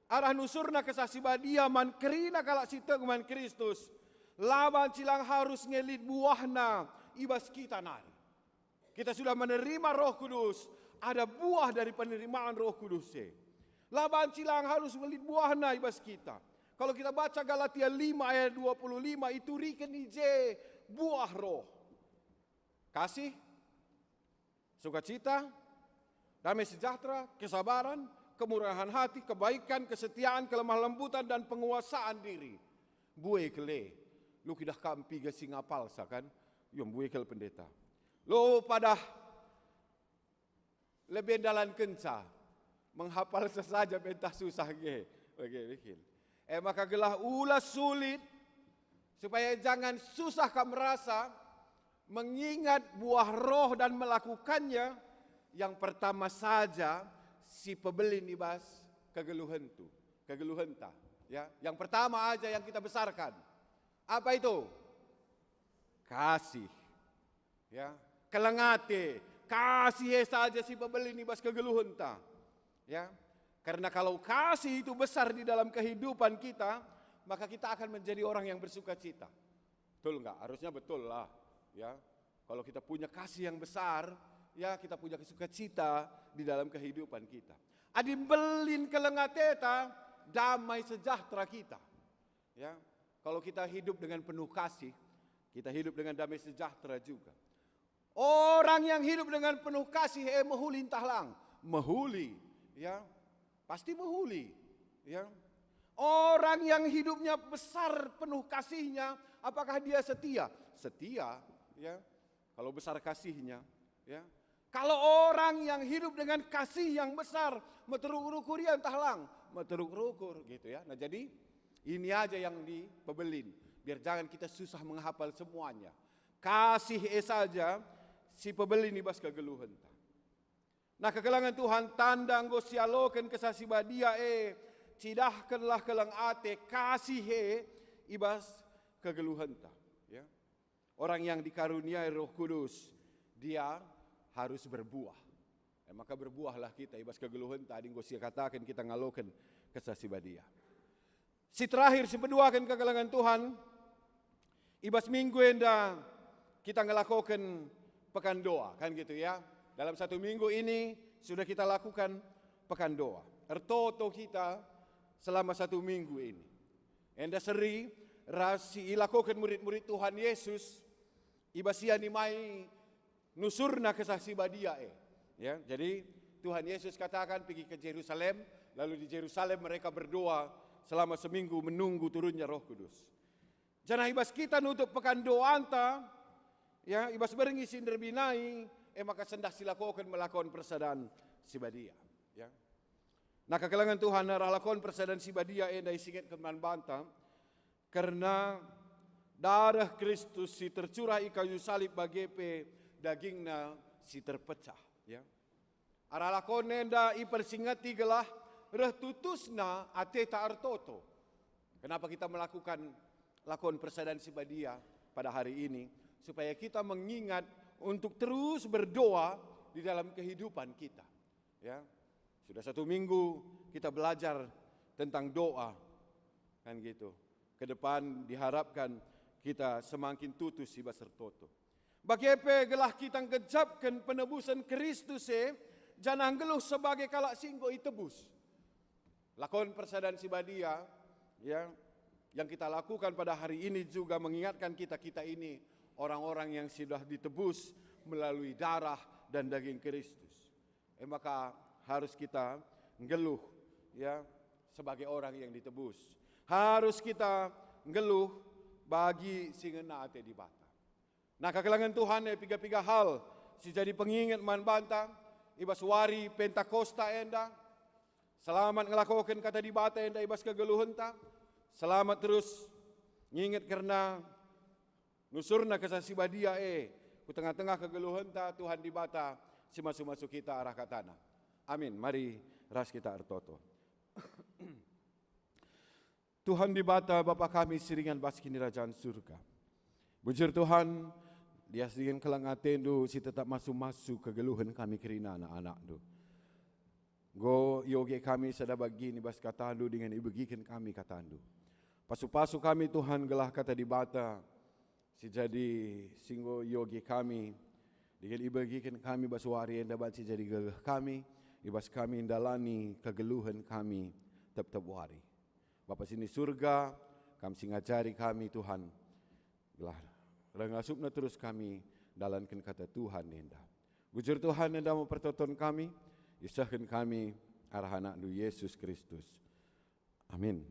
arah nusurna Kesah Si Badia man kerina kalak si tek man Kristus, la banci lang harus ngelit buahna i bas kita nari. Kita sudah menerima Roh Kudus, ada buah dari penerimaan Roh Kudus e. La banci lang harus ngelit buahna i bas kita. Kalau kita baca Galatia lima ayat dua puluh lima, ituriken i je buah Roh. Kasih, sukacita, damai sejahtera, kesabaran, kemurahan hati, kebaikan, kesetiaan, kelemah lembutan, dan penguasaan diri. Mbue kal e, lu idah kam piga si ngapalsa kan? Yo, mbue kal, Pendeta. Lo padah lebe ndalankenca, menghapalsa saja pe ntah susah nge. Oke, bikin. E maka gelah ula sulit, supaya jangan susah kam rasa mengingat buah Roh dan melakukannya, yang pertama saja si pebelin i bas kegeluhentu, kegeluhenta. Ya, yang pertama aja yang kita besarkan. Apa itu? Kasih. Ya, keleng ate, kasih e saja si pebelin i bas kegeluhenta. Ya, karena kalau kasih itu besar di dalam kehidupan kita, maka kita akan menjadi orang yang bersukacita. Betul nggak? Harusnya betul lah. Ya, kalau kita punya kasih yang besar, ya, kita punya sukacita di dalam kehidupan kita. Adi mbelin keleng ateta, damai sejahtera kita. Ya, kalau kita hidup dengan penuh kasih, kita hidup dengan damai sejahtera juga. Orang yang hidup dengan penuh kasih, eh, mehuli ntah lang, mehuli, ya, pasti mehuli, ya. Orang yang hidupnya besar penuh kasihnya, apakah dia setia? Setia, ya. Kalau besar kasihnya, ya. Kalau orang yang hidup dengan kasih yang besar, meteruk rukur ia ntah lang, meteruk rukur gitu ya. Nah, jadi ini aja yang dipebelin, biar jangan kita susah menghafal semuanya. Kasih e saja si pebelin i bas kegeluhenta. Nah, kekelengen Tuhan, tanda enggo sialoken Kesah Si Badia e, cidahkenlah keleng ate kasih e i bas kegeluhenta, ya. Orang yang dikaruniai Roh Kudus, dia harus berbuah. E maka berbuahlah kita i bas kegeluhenta, adi enggo sikataken kita ngaloken Kesah Si Badia. Si terakhir, si peduaken kekelengen Tuhan, i bas minggu enda kita ngelakoken pekan doa, kan gitu ya. Dalam satu minggu ini sudah kita lakukan pekan doa. Ertoto kita selama satu minggu ini. Enda seri ras si ilakoken murid-murid Tuhan Yesus, i bas ia nimai nusurna Kesah Si Badia e. Ya, jadi Tuhan Yesus katakan pergi ke Jerusalem, lalu di Jerusalem mereka berdoa selama seminggu menunggu turunnya Roh Kudus. Janah i bas kita nutup pekan doanta, ya, i bas berngi si nderbinai, e maka sendah silakoken melakon persadan si badia. Ya. Nah, kekelengen Tuhan, arah lakon persadan si badia enda isingetken man banta, kerna dareh Kristus si tercurah i kayu salib bage pe dagingna si terpecah. Ya. Arah lakon enda ipersingeti gelah reh tutusna ateta ertoto. Kenapa kita melakukan lakon persadan si badia pada hari ini? Supaya kita mengingat untuk terus berdoa di dalam kehidupan kita. Ya, sudah satu minggu kita belajar tentang doa, kan gitu. Ke depan diharapkan kita semakin tutus i bas ertoto. Bage pe gelah kita nggejapken penebusen Kristus e, janah nggeluh sebagai kalak si enggo itebus. Lakon persadan si badia, ya, yang kita lakukan pada hari ini juga mengingatkan kita, kita ini orang-orang yang sudah ditebus melalui darah dan daging Kristus. E maka harus kita nggeluh, ya, sebagai orang yang ditebus. Harus kita nggeluh bagi si ngena ate Dibata. Nah, kekelengen Tuhan, e, piga-piga hal si jadi penginget man banta i bas wari Pentakosta enda. Selamat ngelakoken kata Dibata enda i bas kegeluhenta. Selamat terus nginget kerna nusurna Kesah Si Badia e ku tengah-tengah kegeluhenta. Tuhan Dibata si masu-masu kita arah katana. Amin. Mari ras kita ertoto. Tuhan Dibata, Bapa kami si ringan bas Kinirajan Surga. Bujur Tuhan, lias dingen keleng atendu si tetap masu-masu kegeluhen kami kerina anak-anakndu. Enggo ioge kami sada bagin i bas katandu dingen ibegiken kami katandu. Pasu-pasu kami Tuhan gelah kata Dibata si jadi si enggo ioge kami, dingen ibegiken kami bas wari enda banci jadi gegeh kami, i bas kami ndalani kegeluhen kami tep-tep wari. Bapa si ni Surga, Kam si ngajari kami, Tuhan, gelah reh ngasupna terus kami ndalanken kata Tuhan enda. Bujur Tuhan enda me pertoton kami, isehken kami arah AnakNdu Yesus Kristus. Amin.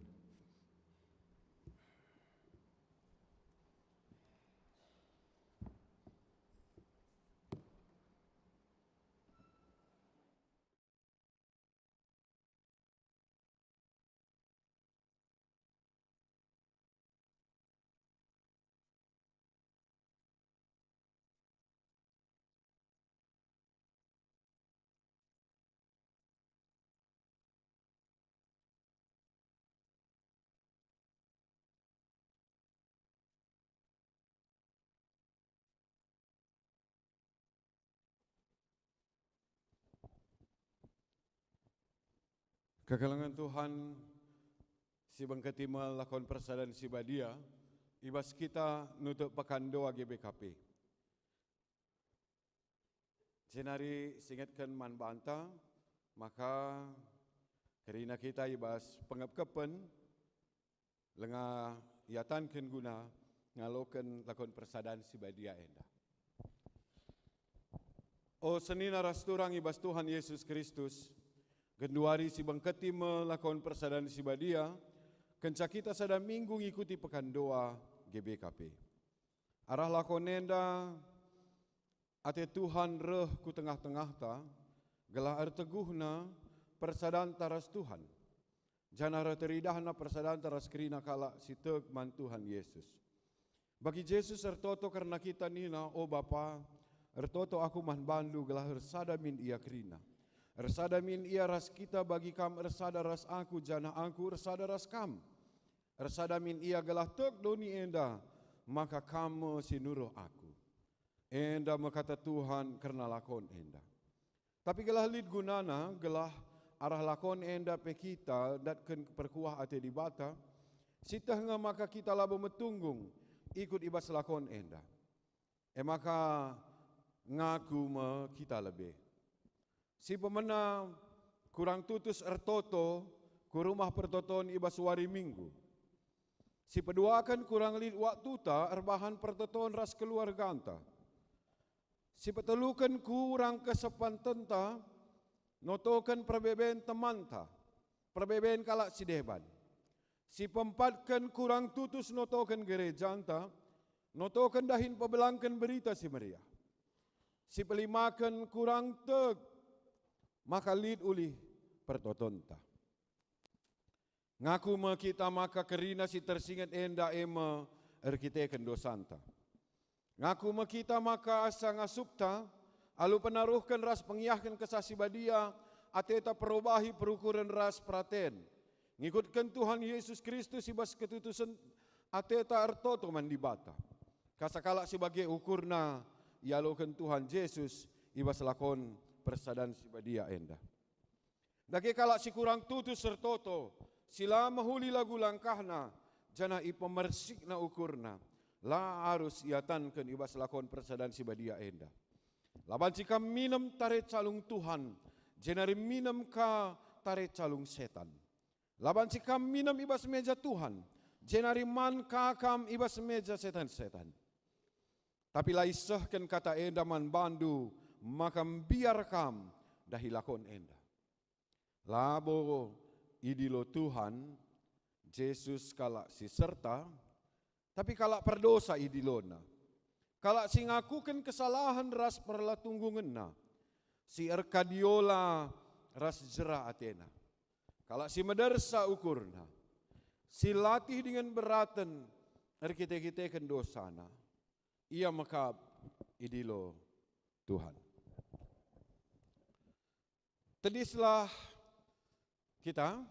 Kekelengen Tuhan si bengketi me lakon persadan si badia i bas kita nutuk Pekan Doa G B K P. Jenari singetken man banta maka kerina kita i bas pengepkepen langa iatanken guna ngaloken lakon persadan si badia enda. O senina ras turang i bas Tuhan Yesus Kristus, genduari si bengketi me lakon persadan si badia, kenca kita sada minggu ngikuti Pekan Doa G B K P. Arah lakon enda, ate Tuhan reh ku tengah-tengahta, gelah erteguhna persadanta ras Tuhan, janah reh teridahna persadanta ras kerina kalak si tek man Tuhan Yesus. Bagi Jesus ertoto kerna kita nina, "O Bapa, ertoto Aku man bandu gelah ersada min ia kerina. Ersada min ia ras kita bagi Kam ersada ras Aku, janah Aku ersada ras Kam. Ersada min ia gelah tek doni enda, maka Kam me si nuruh Aku." Enda me kata Tuhan kerna lakon enda. Tapi gelah lit gunana, gelah arah lakon enda pe kita ndatken perkuah ate Dibata, sieteh nge maka kita labo metunggung ikut i bas lakon enda. E maka ngaku me kita lebe. Si pemena kurang tutus ertoto ku Rumah Pertoton i bas wari Minggu. Si peduaken kurang lit waktuta erbahan pertoton ras keluarganta. Si peteluken kurang kesepantenta notoken perbeben temanta, perbeben kalak si deban. Si peempatken kurang tutus notoken gerejanta, notoken dahin pebelangken Berita Si Meriah. Si pelimaken kurang tek maka lit ulih pertotonta. Ngaku me kita maka kerina si tersinget enda e me erkiteken dosanta. Ngaku me kita maka asa ngasupta, alu penaruhken ras pengiahken Kesah Si Badia, ateta perobahi perukuren ras peraten. Ngikutken Tuhan Yesus Kristus i bas ketutusen ateta ertoto man Dibata. Kasa kalak si bage ukurna ialoken Tuhan Jesus i bas lakon persadan si badia enda. Dage kalak si kurang tutus ertoto, si la mehuli lagu langkahna, janah ipemersikna ukurna, la arus iatanken i bas lakon persadan si badia enda. La banci kam minem tare calung Tuhan, jenari minem ka tare calung setan. La banci kam minem i bas meja Tuhan, jenari man ka kam i bas meja setan-setan. Tapi la isehken kata enda man bandu maka mbiar kam dahi lakon enda. Labo idilo Tuhan Jesus kalak si serta, tapi kalak perdosa idilona. Kalak si ngakuken kesalahen ras perlatunggungenna, si erkadiola ras jera atena. Kalak si medersa ukurna, si latih dingen beraten erkite-kiteken dosana. Ia mekap idilo Tuhan. Tedislah kita,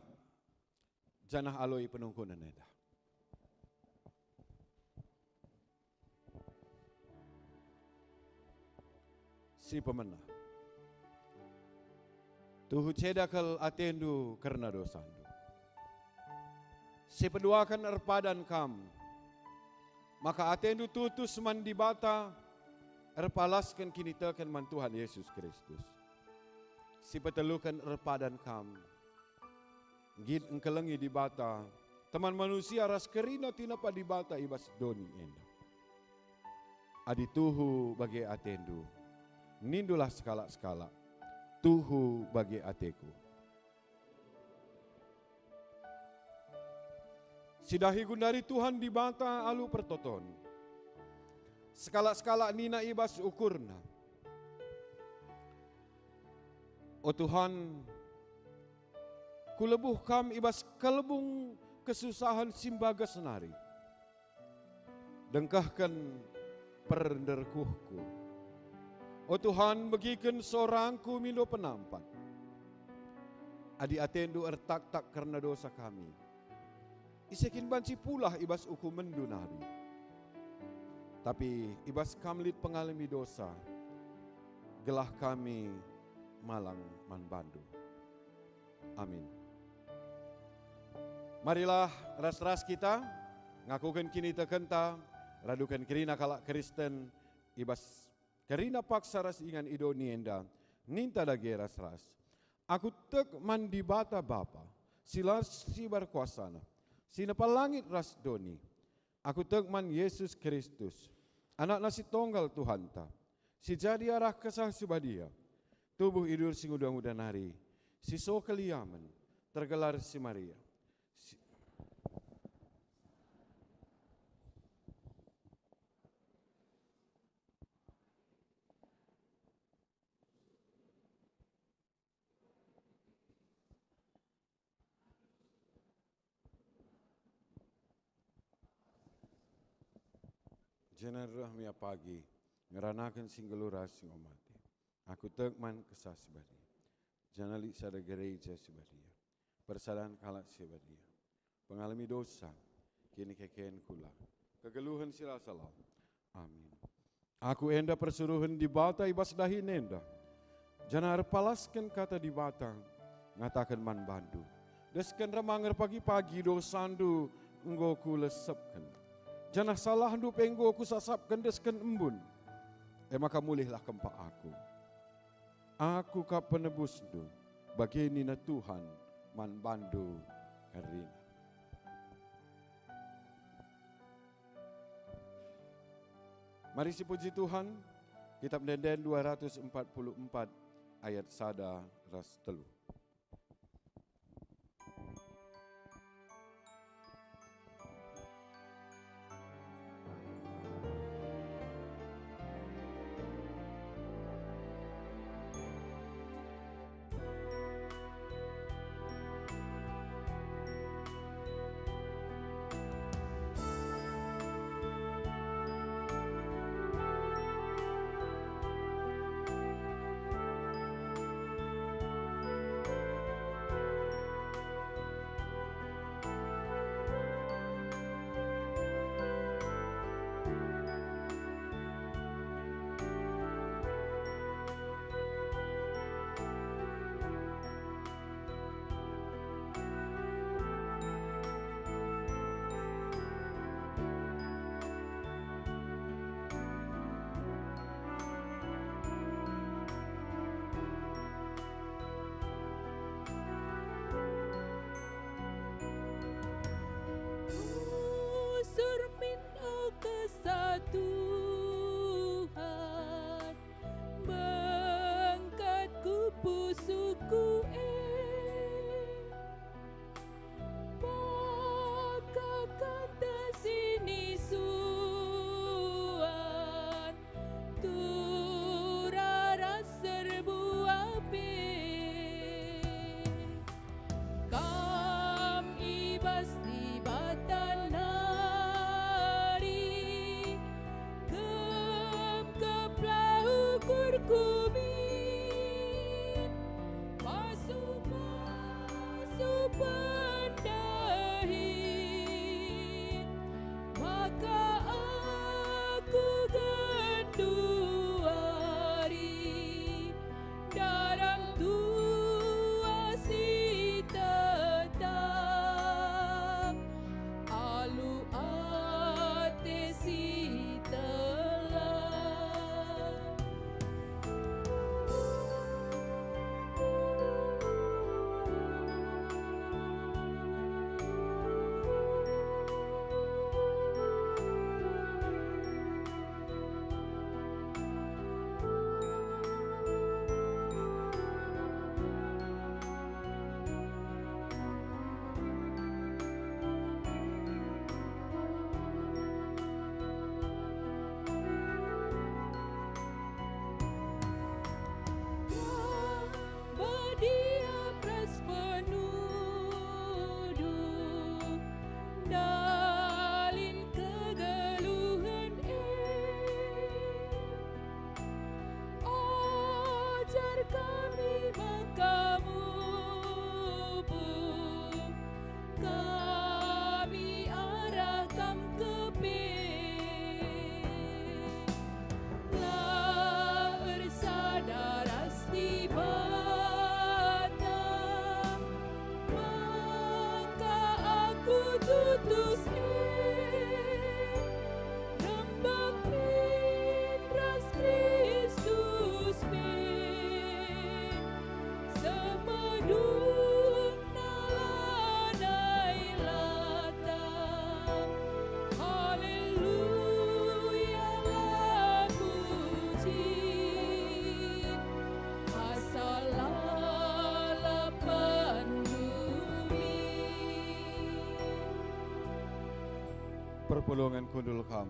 janah aloi penungkunen enda. Si pemena. Tuhu ceda kal atendu kerna dosandu. Si peduaken erpadan kam, maka atendu tutus man Dibata, erpalasken kiniteken man Tuhan Yesus Kristus. Si peteluken erpadan kam, nggit engkelengi Dibata, teman manusia ras kerina tinepa Dibata i bas doni enda. Adi tuhu bage atendu, nindulah sekalak-sekalak, "Tuhu bage ateku." Sidahi gundari Tuhan Dibata alu pertoton. Sekalak-sekalak nina i bas ukurna, "O Tuhan, kulebuh Kam i bas kelbung kesusahen si mbagas nari. Dengkehken pernderkuhku. O Tuhan, begiken sorangku mindo penampat. Adi atendu ertaktak kerna dosa kami, ise kin banci pulah i bas ukumenndu nari? Tapi i bas Kam lit pengalemi dosa, gelah kami malang man bandu." Amin. Marilah ras-ras kita ngakuken kinitekenta, raduken kerina kalak Kristen i bas kerina paksa ras ingan i doni enda, ninta dage ras-ras, "Aku tek man Dibata Bapa, si las si berkuasana, si nepa langit ras doni. Aku tek man Jesus Kristus, Anakna si tonggal Tuhanta, si jadi arah Kesah Si Badia, tubuh idur si nguda-nguda nari, si so keliamen, tergelar si Maria, si, Janah reh me ia pagi, ngeranaken si nggeluh ras si enggo mate. Aku tek man Kesah Si Badia. Janah lit sada gereja si badia, persadan kalak si badia, pengalemi dosa, kinikeken kula, kegeluhen si la salah. Amin. Aku enda persuruhen Dibata i bas dahin enda, janah erpalasken kata Dibata, ngataken man bandu, desken remanger pagi-pagi dosandu enggo kulesepken, janah salahndu pe enggo kusasapken desken embun. E maka mulihlah kempak Aku. Aku kap penebusndu, bage nina Tuhan man bandu kerina. Mari sipuji Tuhan, Kitab Ende-enden dua ratus empat puluh empat ayat sada ras telu. Kristus min, rembak min ras Kristus min, semedungna lanai latang. Haleluya, la puji, asa lalap man duri. Perpulungen kundul kam.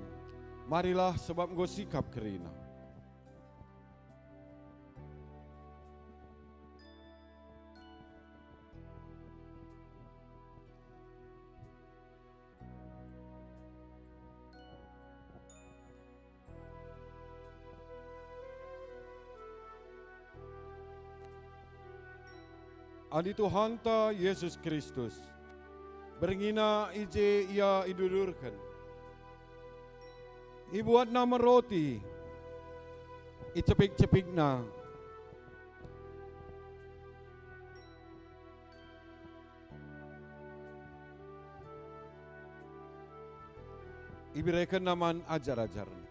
Marilah, sebab enggo sikap kerina. Adi Tuhanta Jesus Kristus, berngina i je Ia idudurken. IbuatNa me roti, icepik-cepikNa. IberekenNa man ajar-ajarNa.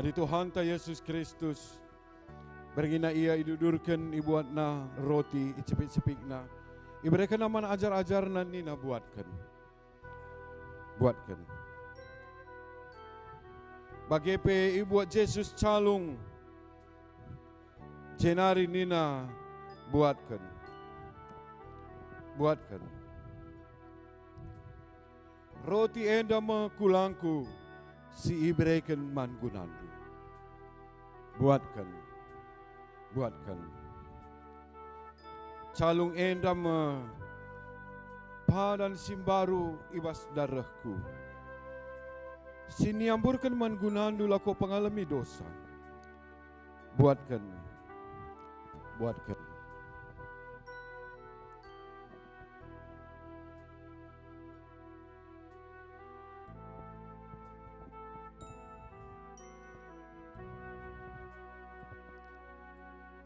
Adi Tuhanta Jesus Kristus, berngina Ia idudurken, ibuatNa roti, icepik-cepikNa, iberekenNa man ajar-ajarNa, nina, "Buatken." Buatken. Bage pe ibuat Jesus calung, jenari nina, "Buatken. Buatken. Roti enda me kulangKu si ibereken man gunandu. Buatken." Buatken. Calung enda me padan si mbaru i bas darehKu, si niamburken man gunandu lako pengalemi dosa. Buatken. Buatken.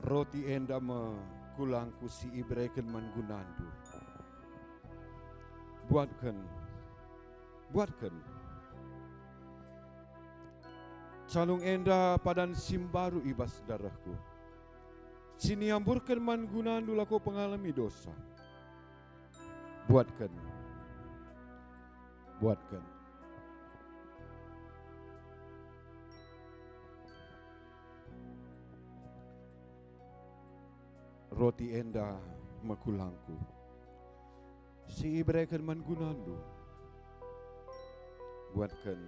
Roti enda me kulangKu si ibereken man gunandu. Buatken, buatken. Calung enda padan si mbaru i bas darehKu, si niamburken man gunandu lako pengalemi dosa. Buatken, buatken. Roti enda me kulangKu, si ibereken man gunandu. Buatken,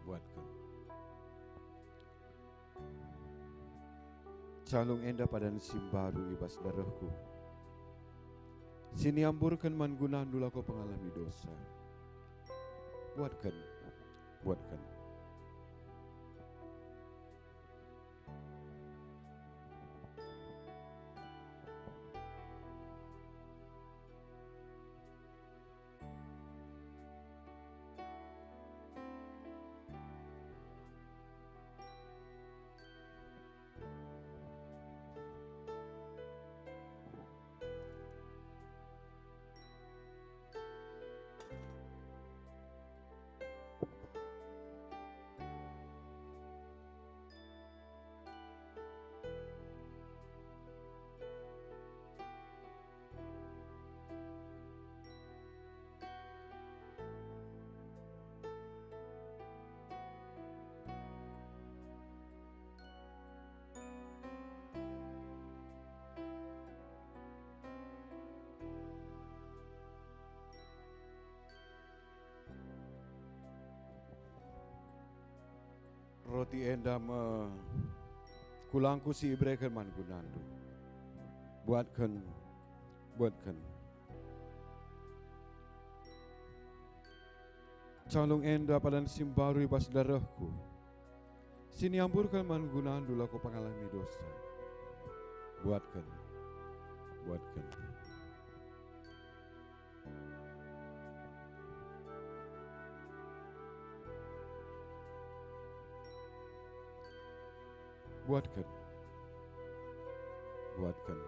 buatken. Calung enda padan si mbaru i bas darehKu, si niamburken man gunandu lako pengalemi dosa. Buatken, buatken. Roti enda me kulangku si ibereken man gunandu. Buatken, buatken. Calung enda padan si mbaru i bas darehku, si niamburken man gunandu lako pengalami dosa. Buatken, buatken. Buatken. Buatken.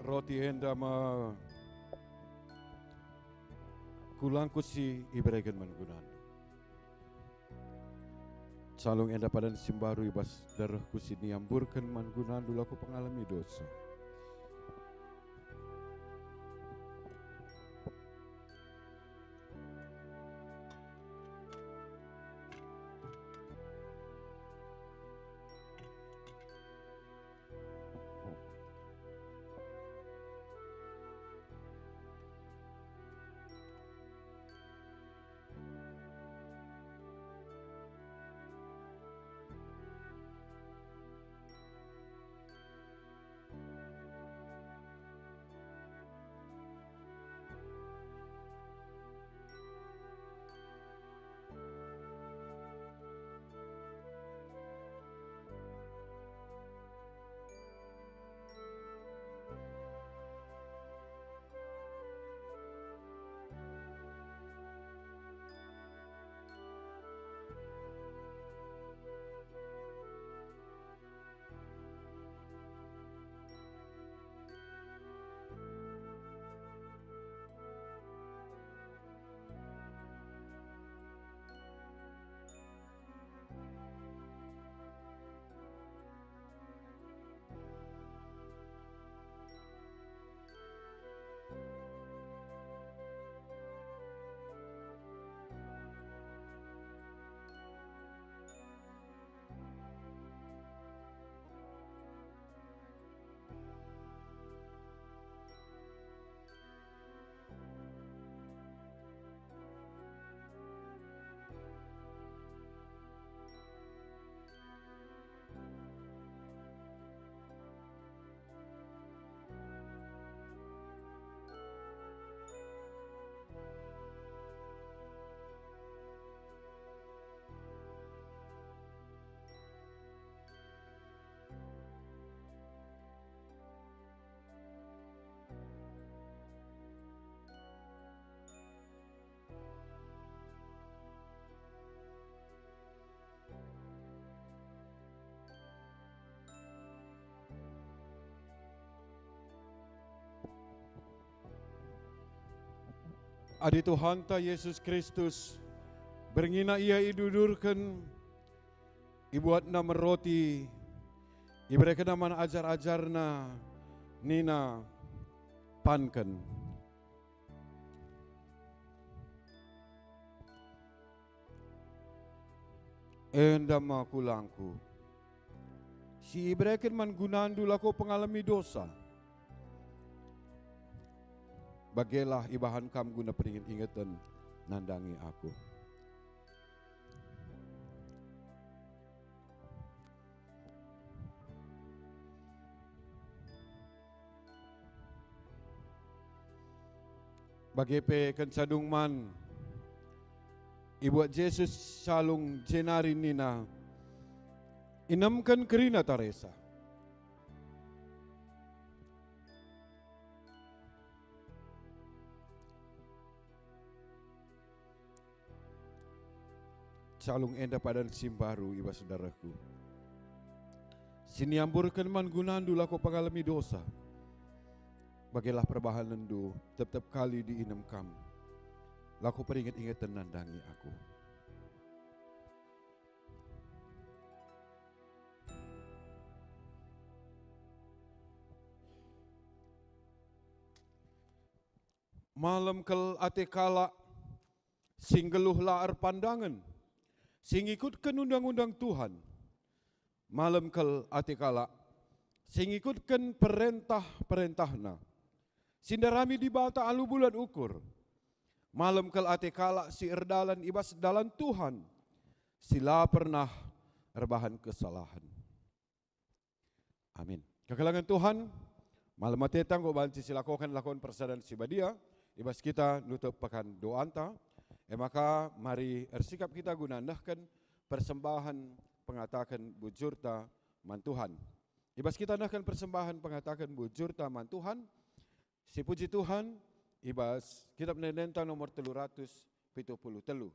Roti enda me kulangku si ibereken man gunandu. Calung enda padan si mbaru i bas darehku si niamburken man gunandu lako pengalami dosa. Adi Tuhanta Jesus Kristus, berngiNa Ia idudurken, ibuatNa me roti, iberekenNa man ajar-ajarNa, nina, "Panken. Enda me kulangKu, si ibereken man gunandu lako pengalemi dosa. Bagelah ibahan kam guna peringet-ingeten nandangi Aku." Bage pe kenca dung man, ibuat Jesus calung jenari nina, "Inemken kerina taresa." Calung enda padan si mbaru i bas darehKu, si niamburken man gunandu lako pengalemi dosa. Bagelah perbahanenndu tep-tep kali diinem kam, lako peringet-ingeten nandangi Aku. Malem kal ate kalak si nggeluh la erpandangen, si ngikutken undang-undang Tuhan. Malem kal ate kalak si ngikutken perentah-perentahNa, si ndarami Dibata alu bulat ukur. Malem kal ate kalak si erdalan i bas dalan Tuhan, si la pernah erbahan kesalahen. Amin. Kekelengen Tuhan, malem ateta enggo banci silakoken lakon persadan si badia, i bas kita nutup pekan doanta. E maka mari ersikap kita guna nehken persembahen pengataken bujurta man Tuhan. I bas kita nehken persembahen pengataken bujurta man Tuhan, sipuji Tuhan, i bas Kitab Ende-endenta nomor telu ratus pitu puluh telu.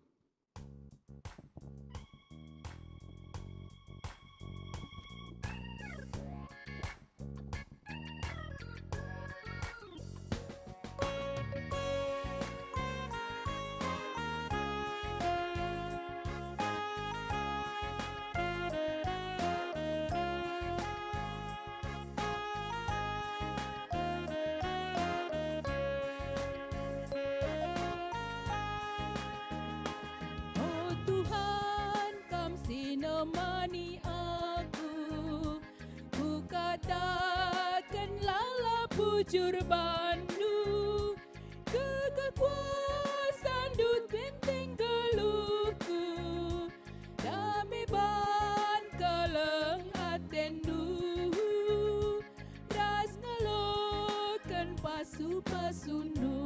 O Tuhan, Kam si nemani aku, kukataken lalap bujur bandu, kekuasandu benteng geluhku, dame ban keleng atendu, ras ngaloken pasu-pasundu.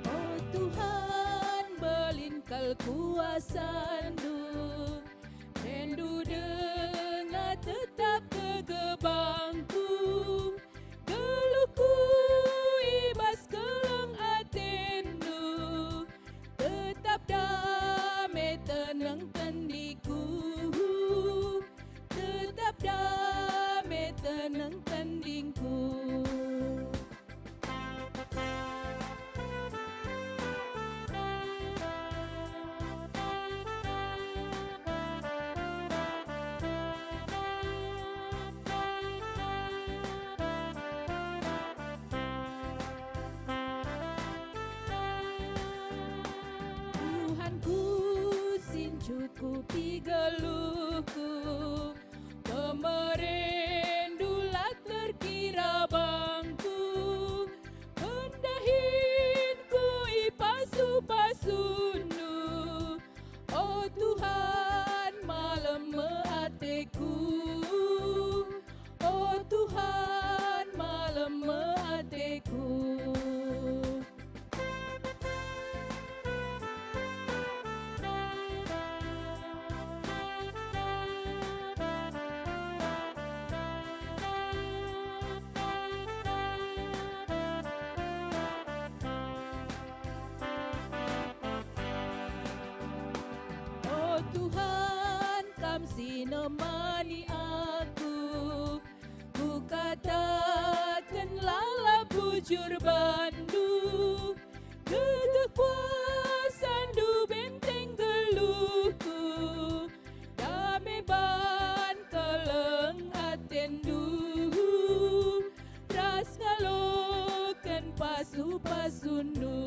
O Tuhan, mbelin kal kuasandu, Endu denga tetap kegebangku, geluhku i bas keleng atendu, tetap dame teneng tendingku, tetap dame teneng tendingku. Tuhanku, si ncukupi geluhku, pemerendu la terkira bangku, pendahinku i pasu-pasundu. O Tuhan, malem me ateku, o Tuhan, malem me ateku. Temani aku, kukataken lalap bujur bandu, gegeh kuasandu benteng geluhku, dame ban keleng atendu, ras ngaloken pasu-pasundu.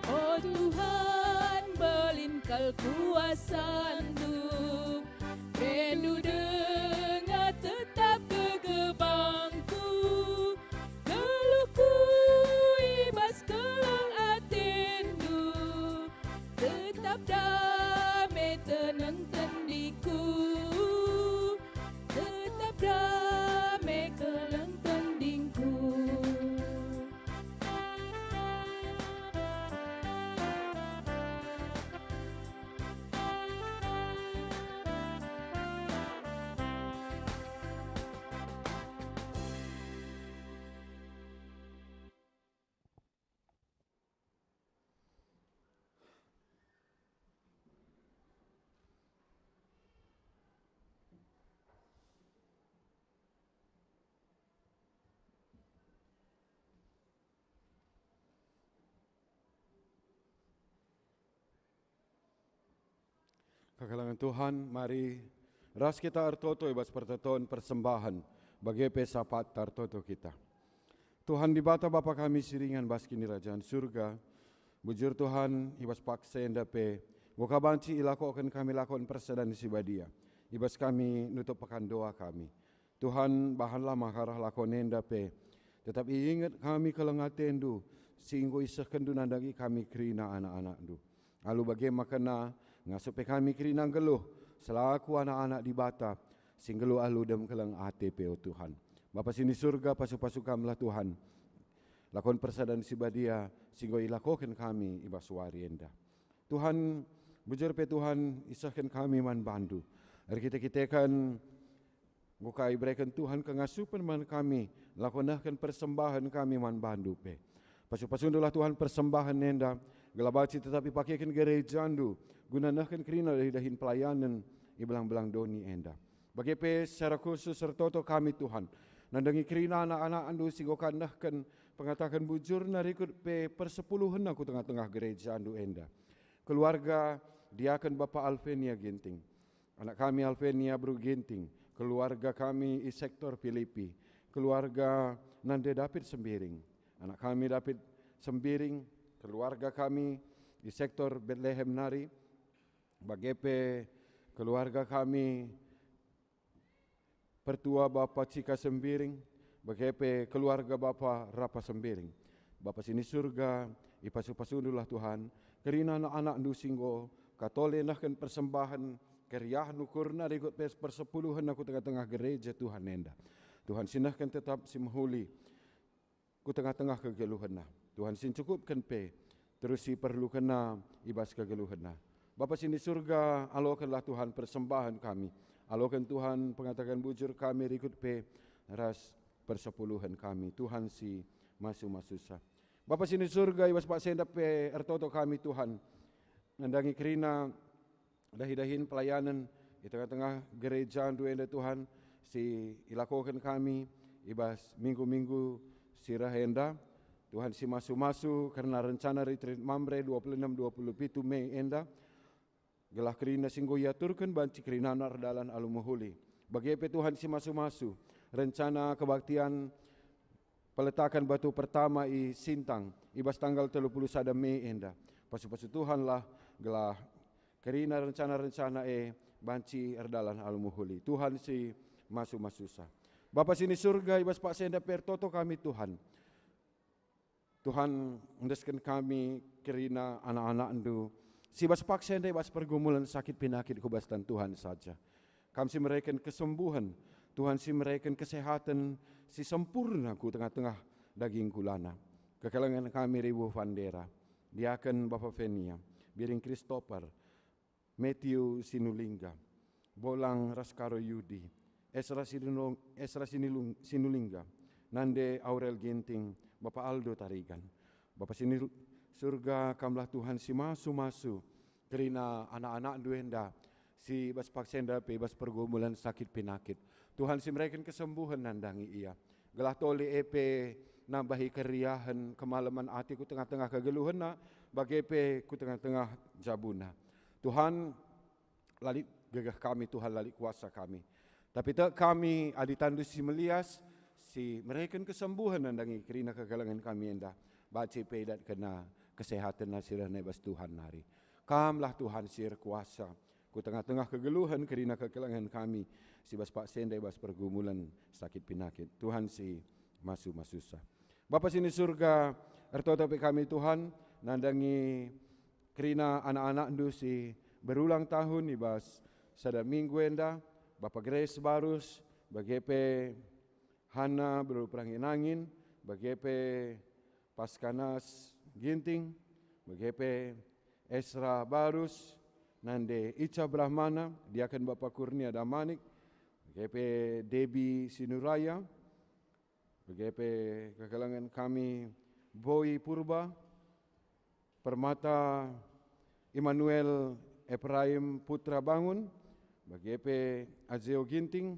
O Tuhan, mbelin kal kuasandu, bendu denga tetap gegebangku, geluhku i bas keleng atendu, tetap dame teneng tendingku, tetap dame keleng tendingku. Kekelengen Tuhan, mari ras kita ertoto i bas pertoton persembahen, bage pe sapatta ertoto kita. Tuhan Dibata, Bapa kami si ringan bas Kinirajan Surga, bujur Tuhan, i bas paksa enda pe enggo ka banci ilakoken kami lakon persadan si badia, i bas kami nutup pekan doa kami. Tuhan, bahanlah maka arah lakon enda pe tetap iinget kami keleng atendu si enggo isehkendu nandangi kami kerina anak-anakndu. Alu bage maka ngasup pe kami kerina nggeluh selaku anak-anak Dibata si nggeluh alu dem keleng ate pe, o Tuhan. Bapa si ni Surga, pasu-pasu kamlah Tuhan lakon persadan si badia si enggo ilakoken kami i bas wari enda. Tuhan, bujur pe Tuhan isehken kami man bandu. Erkite-kiteken enggo ka ibereken Tuhan kengasupen man kami, lako nehken persembahen kami man bandu pe. Pasu-pasundulah Tuhan persembahen enda, gelah banci tetap ipakeken gerejandu, guna nehken kerina dahin-dahin pelayanen i belang-belang doni enda. Bage pe secara khusus ertoto kami, Tuhan, nandangi kerina anak-anakndu si enggo ka nehken pengataken bujurna rikut pe persepuluhenna ku tengah-tengah gerejandu enda. Keluarga diaken Bapa Alvenia Ginting, anak kami Alvenia Bru Ginting, keluarga kami i sektor Pilipi, keluarga Nande David Sembiring, anak kami David Sembiring, keluarga kami i sektor Betlehem nari, bage pe keluarga kami Pertua Bapa Cika Sembiring, bage pe keluarga Bapa Rapa Sembiring. Bapa si ni Surga, ipasu-pasundulah Tuhan, kerina anak-anakndu si enggo ka tole nehken persembahen keriahen ukurna rikut pe persepuluhenna ku tengah-tengah gereja Tuhan enda. Tuhan si nehken tetap si mehuli ku tengah-tengah kegeluhenna. Tuhan si ncukupken pe terus si perlukenna i bas kegeluhenna. Bapa si ni Surga, alokenlah Tuhan persembahen kami. Aloken Tuhan pengataken bujur kami rikut pe ras persepuluhen kami. Tuhan si masu-masusa. Bapa si ni Surga, i bas paksa enda pe ertoto kami, Tuhan, nandangi kerina dahi-dahin pelayanen i tengah-tengah gerejandu enda, Tuhan, si ilakoken kami i bas minggu-minggu si reh enda. Tuhan si masu-masu kerna rencana retreat Mamre dua puluh enam dua puluh pitu Mei enda, gelah kerina si enggo iaturken banci kerinana erdalan alu mehuli. Bage pe Tuhan si masu-masu rencana kebaktian peletakan batu pertama i Sintang i bas tanggal telu puluh sada Mei enda. Pasu-pasu Tuhanlah gelah kerina rencana-rencana e banci erdalan alu mehuli. Tuhan si masu-masusa. Bapa si ni Surga, i bas paksa enda pe ertoto kami, Tuhan. Tuhan, endesken kami kerina anak-anakndu si bas paksa enda i bas pergumulan sakit penakit ku bas tan Tuhan saja. Kam si mereken kesembuhen, Tuhan si mereken kesehaten si sempurna ku tengah-tengah daging kulana. Kekelengen kami ribuh Vandera. Diaken Bapa Fenia, Biring Christopher, Matthew Sinulingga, Bolang ras Karo Yudi, Esra Sinulung-, Esra Sinilung-, Sinulingga, Nande Aurel Ginting, Bapa Aldo Tarigan. Bapa si ni surga, Kamlah Tuhan si masu-masu kerina anak-anakNdu enda si bas paksa enda pe bas pergumulan sakit pinakit. Tuhan si mereken kesembuhen nandangi ia. Gelah tole e pe nambahi keriahen kemalemen ate ku tengah-tengah kegeluhenna, bage pe ku tengah-tengah jabuna. Tuhan, la lit gegeh kami, Tuhan, la lit kuasa kami. Tapi tek kami adi tanNdu si melias, si mereken kesembuhen nandangi kerina kekelengen kami enda, banci pe idatkenna kesehatenna si reh i bas Tuhan nari. Kamlah Tuhan si erkuasa ku tengah-tengah kegeluhen kerina kekelengen kami si bas paksa enda i bas pergumulan sakit pinakit. Tuhan si masu-masusa. Bapa si ni surga, ertoto pe kami, Tuhan, nandangi kerina anak-anakNdu si berulang tahun i bas sada minggu enda, Bapa Grace Barus, bage pe Hana Beru Perangin-angin, bage pe Paskanas Ginting, bage pe Esra Barus, Nande Ica Brahmana, Diaken Bapa Kurnia Damanik, bage pe Debi Sinuraya, bage pe kekelengen kami Boy Purba, Permata Immanuel Ephraim Putra Bangun, bage pe Azeo Ginting,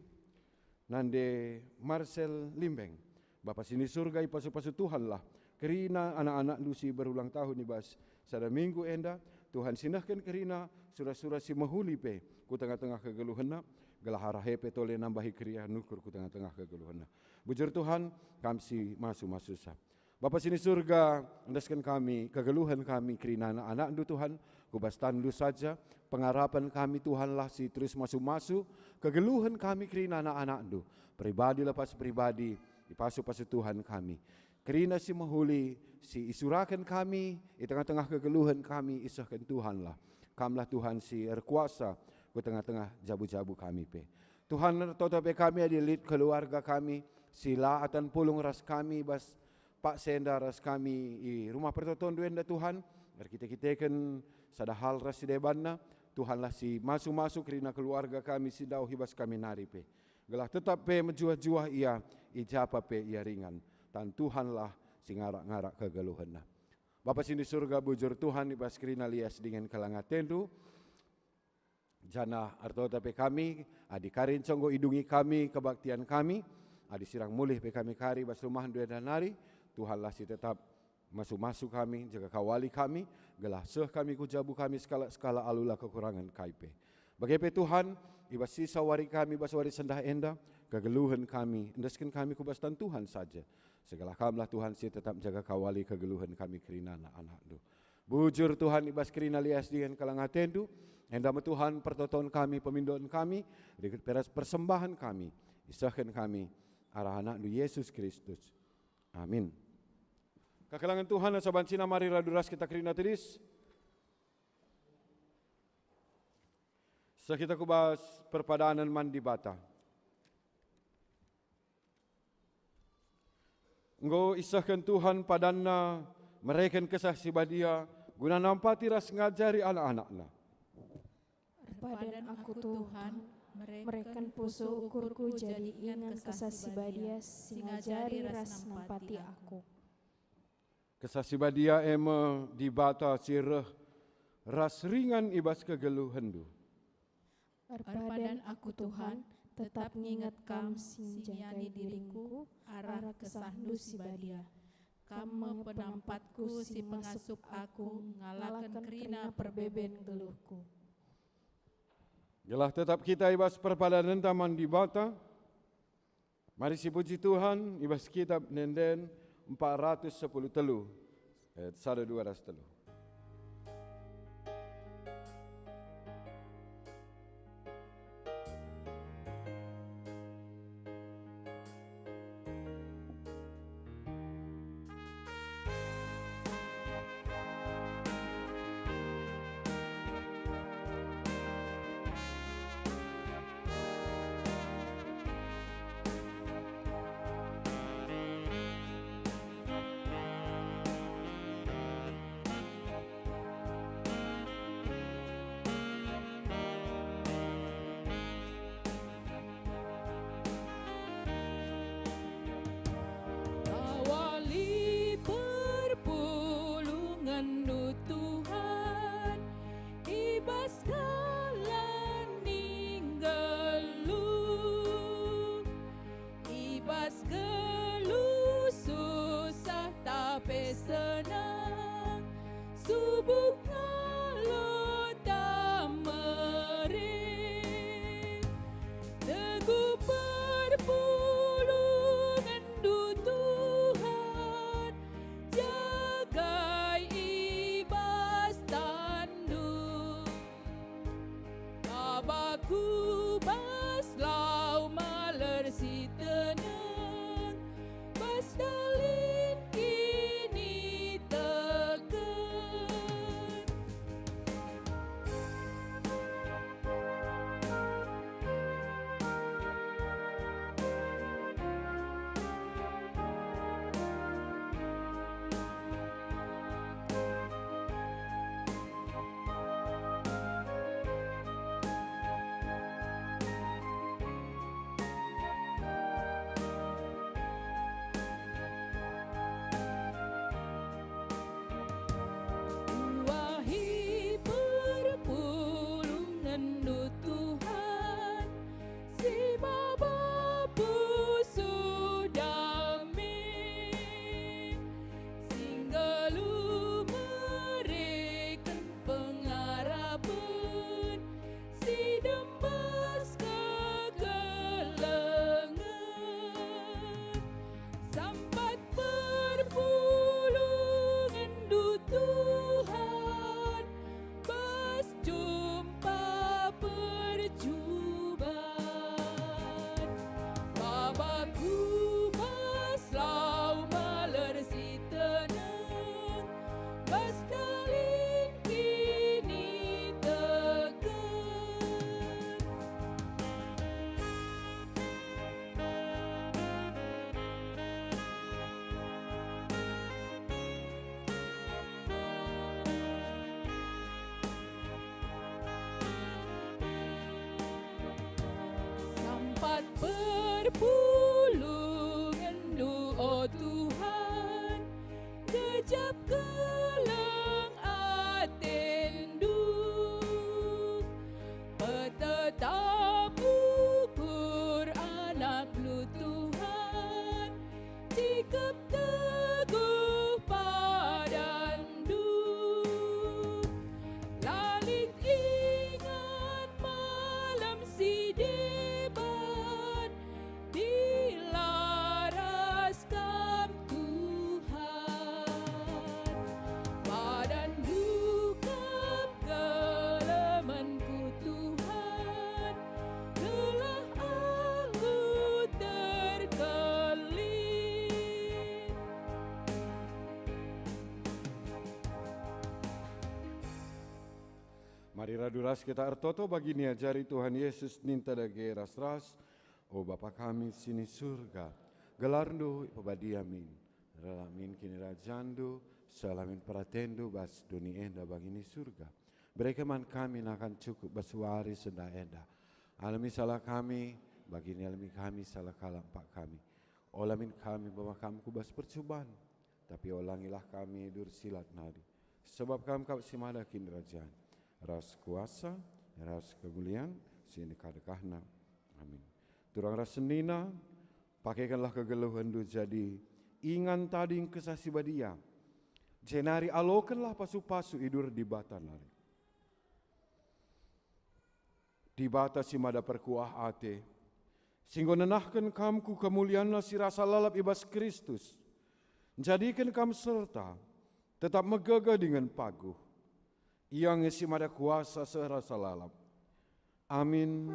Nande Marcel Limbeng. Bapa si ni surga, ipasu-pasu Tuhanlah kerina anak-anakNdu si berulang tahun i bas sada minggu enda. Tuhan, sinehken kerina sura-sura si mehuli pe ku tengah-tengah kegeluhenna, gelah arah e pe tole nambahi keriahen ukur ku tengah-tengah kegeluhenna. Bujur Tuhan, Kam si masu-masusa. Bapa si ni surga, endesken kami kegeluhen kami kerina anak-anakNdu, Tuhan, ku bas tanNdu saja. Pengarapen kami, Tuhanlah si terus masu-masu kegeluhen kami kerina anak-anakNdu. Pribadi lepas pribadi, ipasu-pasu Tuhan kami. Kerina si mehuli, si isuraken kami, i tengah-tengah kegeluhen kami, isehken Tuhanlah. Kamlah Tuhan si erkuasa ku tengah-tengah jabu-jabu kami pe. Tuhan, ertoto pe kami adi lit keluarga kami si la atan pulung ras kami bas paksa enda ras kami i rumah pertotonNdu enda, Tuhan, erkite-kiteken sada hal ras si debanna, Tuhanlah si masu-masu kerina keluarga kami si ndauh i bas kami nari pe. Gelah tetap pe mejuah-juah ia i ja pe ia ringan, tan Tuhanlah si ngarak-ngarak kegeluhenna. Bapa si ni surga, bujur Tuhan i bas kerina lias dingen kelengen ateNdu, janah ertoto pe kami, adi kari enggo idungi kami kebaktian kami, adi sirang mulih pe kami kari bas rumahNdu enda nari, Tuhanlah si tetap masu-masu kami, jaga kawali kami, gelah seh kami ku jabu kami sekalak-sekalak alu la kekurangen kai pe. Bage pe Tuhan, i bas sisa wari kami bas wari sendah enda, kegeluhen kami, endesken kami ku bas tan Tuhan saja. Segelah Kamlah Tuhan si tetap jaga kawali kegeluhen kami kerina anak-anakNdu. Bujur Tuhan, i bas kerina lias dingen kelengen ateNdu, enda me Tuhan pertoton kami, pemindoen kami, rikut pe ras persembahen kami, isehken kami arah AnakNdu Yesus Kristus. Amin. Kekelengen Tuhan, asa banci mari radu ras kita kerina tedis. Seh kita ku bas perpadanen man Dibata. Enggo isehken Tuhan padanNa mereken Kesah Si Badia guna nampati ras ngajari anak-anakNa. Erpadan aku, Tuhan, mereken pusuh ukurku jadi ingan Kesah Si Badia si ngajari ras nampati aku. Kesah Si Badia e me Dibata si reh ras ringan i bas kegeluhenndu. Erpadan aku, Tuhan, tetap nginget Kam si njagai diringku arah KesahNdu Si Badia. Kam me penampatku si pengasup aku ngalaken kerina perbeben geluhku. Gelah tetap kita i bas perpadanenta man Dibata, mari sipuji Tuhan i bas Kitab Ende-enden empat ratus sepuluh telu, ayat sada, dua ras telu. Perpulungenndu, o Tuhan, gejap keleng atendu. Petetap ukur anakNdu, Tuhan, cikep teguh padanNdu. La lit ingan malem si deban, dilaras Kam, Tuhan. PadanNdu Kam kelemenku, Tuhan, gelah aku terkelin. Mari radu ras kita ertoto bagi niajari Tuhan Yesus ninta dage ras-ras, "O Bapa kami si ni Surga, gelarNdu ipebadia min, reh min kinirajanNdu, seh min peratenNdu bas doni enda bagi ni Surga. Bereken man kami nakan cukup bas wari si enda-enda. Alemi salah kami, bagi nialemi kami salah kalak empak kami. Ola min kami baba Kam ku bas percuban, tapi olangilah kami i bas si lat nari. Sebab Kam kap si mada kinirajan, ras kuasa, ras kemulian, si ndekah-ndekahna. Amin." Turang ras senina, pakekenlah kegeluhenndu jadi ingan tading Kesah Si Badia, jenari alokenlah pasu-pasu i bas Dibata nari. Dibata si mada perkuah ate, si enggo nenahken kam ku kemulianNa si rasa lalap i bas Kristus, njadiken kam serta tetap megegeh dingen paguh. Ia nge si mada kuasa seh rasa lalap. Amin.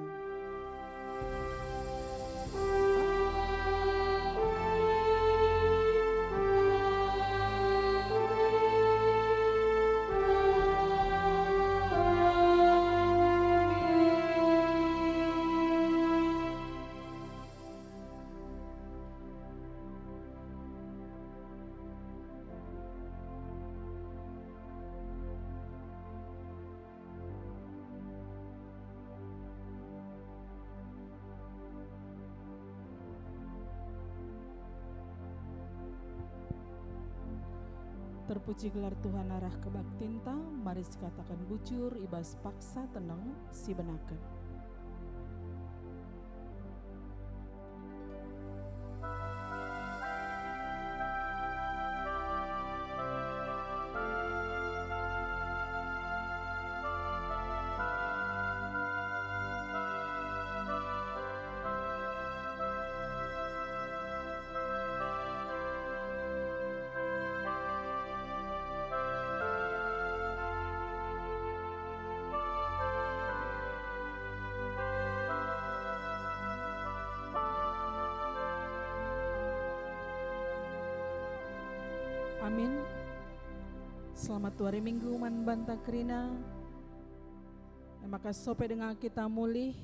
Terpuji gelar Tuhan arah kebaktinta, mari sikataken bujur i bas paksa teneng sibenaken. Amin. Selamat wari Minggu man banta kerina. E maka sope denga kita mulih,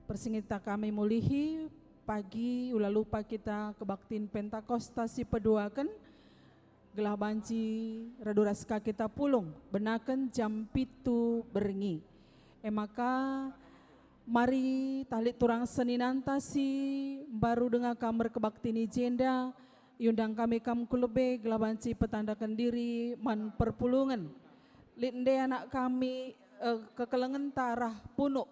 persingita kami mulihi pagi, ula lupa kita kebaktin Pentakosta si peduaken, gelah banci radu ras ka kita pulung, benaken jam pitu berngi. E maka, mari tah lit turang seninanta si mbaru denga kam erkebaktin i jenda, iundang kami kam ku lebe gelah banci petandaken diri man perpulungen. Lit nde anak kami, eh, kekelengenta arah punuk,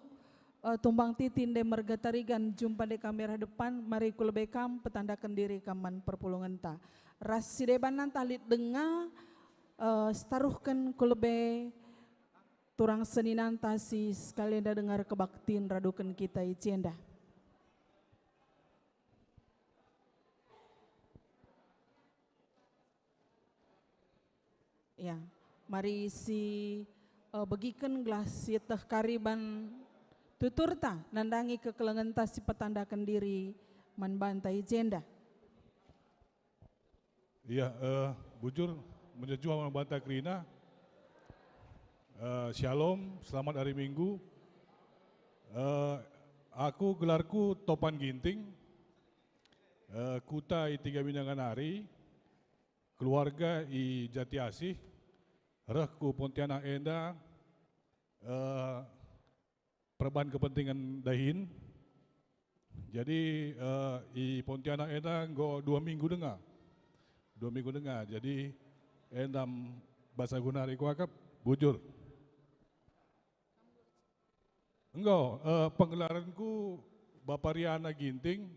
eh, tumbang titi nde merga tarigan, jumpa nde kami arah depan, mari ku lebe kam, petandaken diri kam man perpulungenta. Ras si deban nantah lit denga, eh, sitaruhken ku lebe turang seninanta si sekali enda denga erkebaktin raduken kita i jenda. Ya, mari si, eh, begiken gelah sieteh kari ban tuturta nandangi kekelengenta si petandaken diri man banta i jenda. Iya, eh, bujur, mejuah-juah man banta kerina. Eh, shalom, selamat hari Minggu. Eh, aku gelarku Topan Ginting, eh, kuta i Tiga Mina ngenari, keluarga i Jatiasih, reh ku Pontianak enda, eh, perban kepentingan dahin. Jadi, eh, i Pontianak enda enggo dua minggu denga. Dua minggu denga. Jadi, enda bas aku nari kuakap, bujur. Enggo, eh, penggelaranku Bapa Riana Ginting,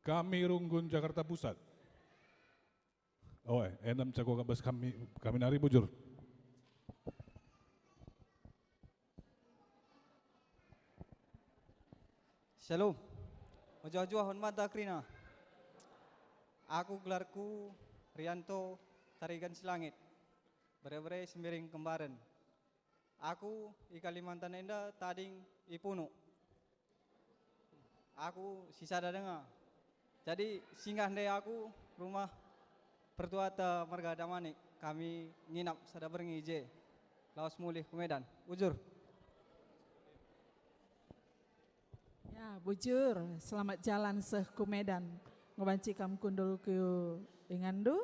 kami Runggun Jakarta Pusat. Oh, eh, enda cako kabas kami, kami nari bujur. Shalom. Mejuah-juah man banta kerina. Aku gelarku Rianto Tarigan Silangit. Bere-bere Sembiring Kembaren. Aku i Kalimantan enda tading i Punuk. Aku sisada denga. Jadi singgah ndai aku rumah pertuata marga Damanik. Kami nginap sada berngi i je. Lawes mulih ku Medan. Bujur. Ya, bujur. Selamat jalan seh ku Medan. Ngebanci kam kundul ku inganndu.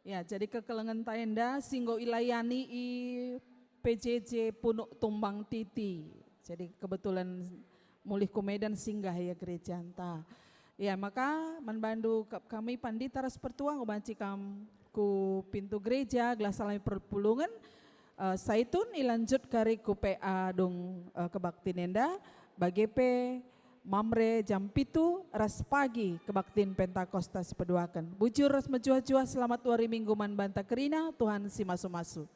Ya, jadi kekelengenta enda si enggo ilayani i P J J Punuk Tumbang Titi. Jadi kebetulan mulih ku Medan singgah ia gerejanta. Ya, maka man bandu kap kami pandita ras pertua ngebanci kam ku pintu gereja gelah salami perpulungen, eh, Saitun ilanjut kari ku P A dung, eh, kebaktin enda, bage pe Mamre jam pitu ras pagi kebaktin Pentakosta si peduaken. Bujur ras mejuah-juah selamat wari Minggu man banta kerina, Tuhan si masu-masu.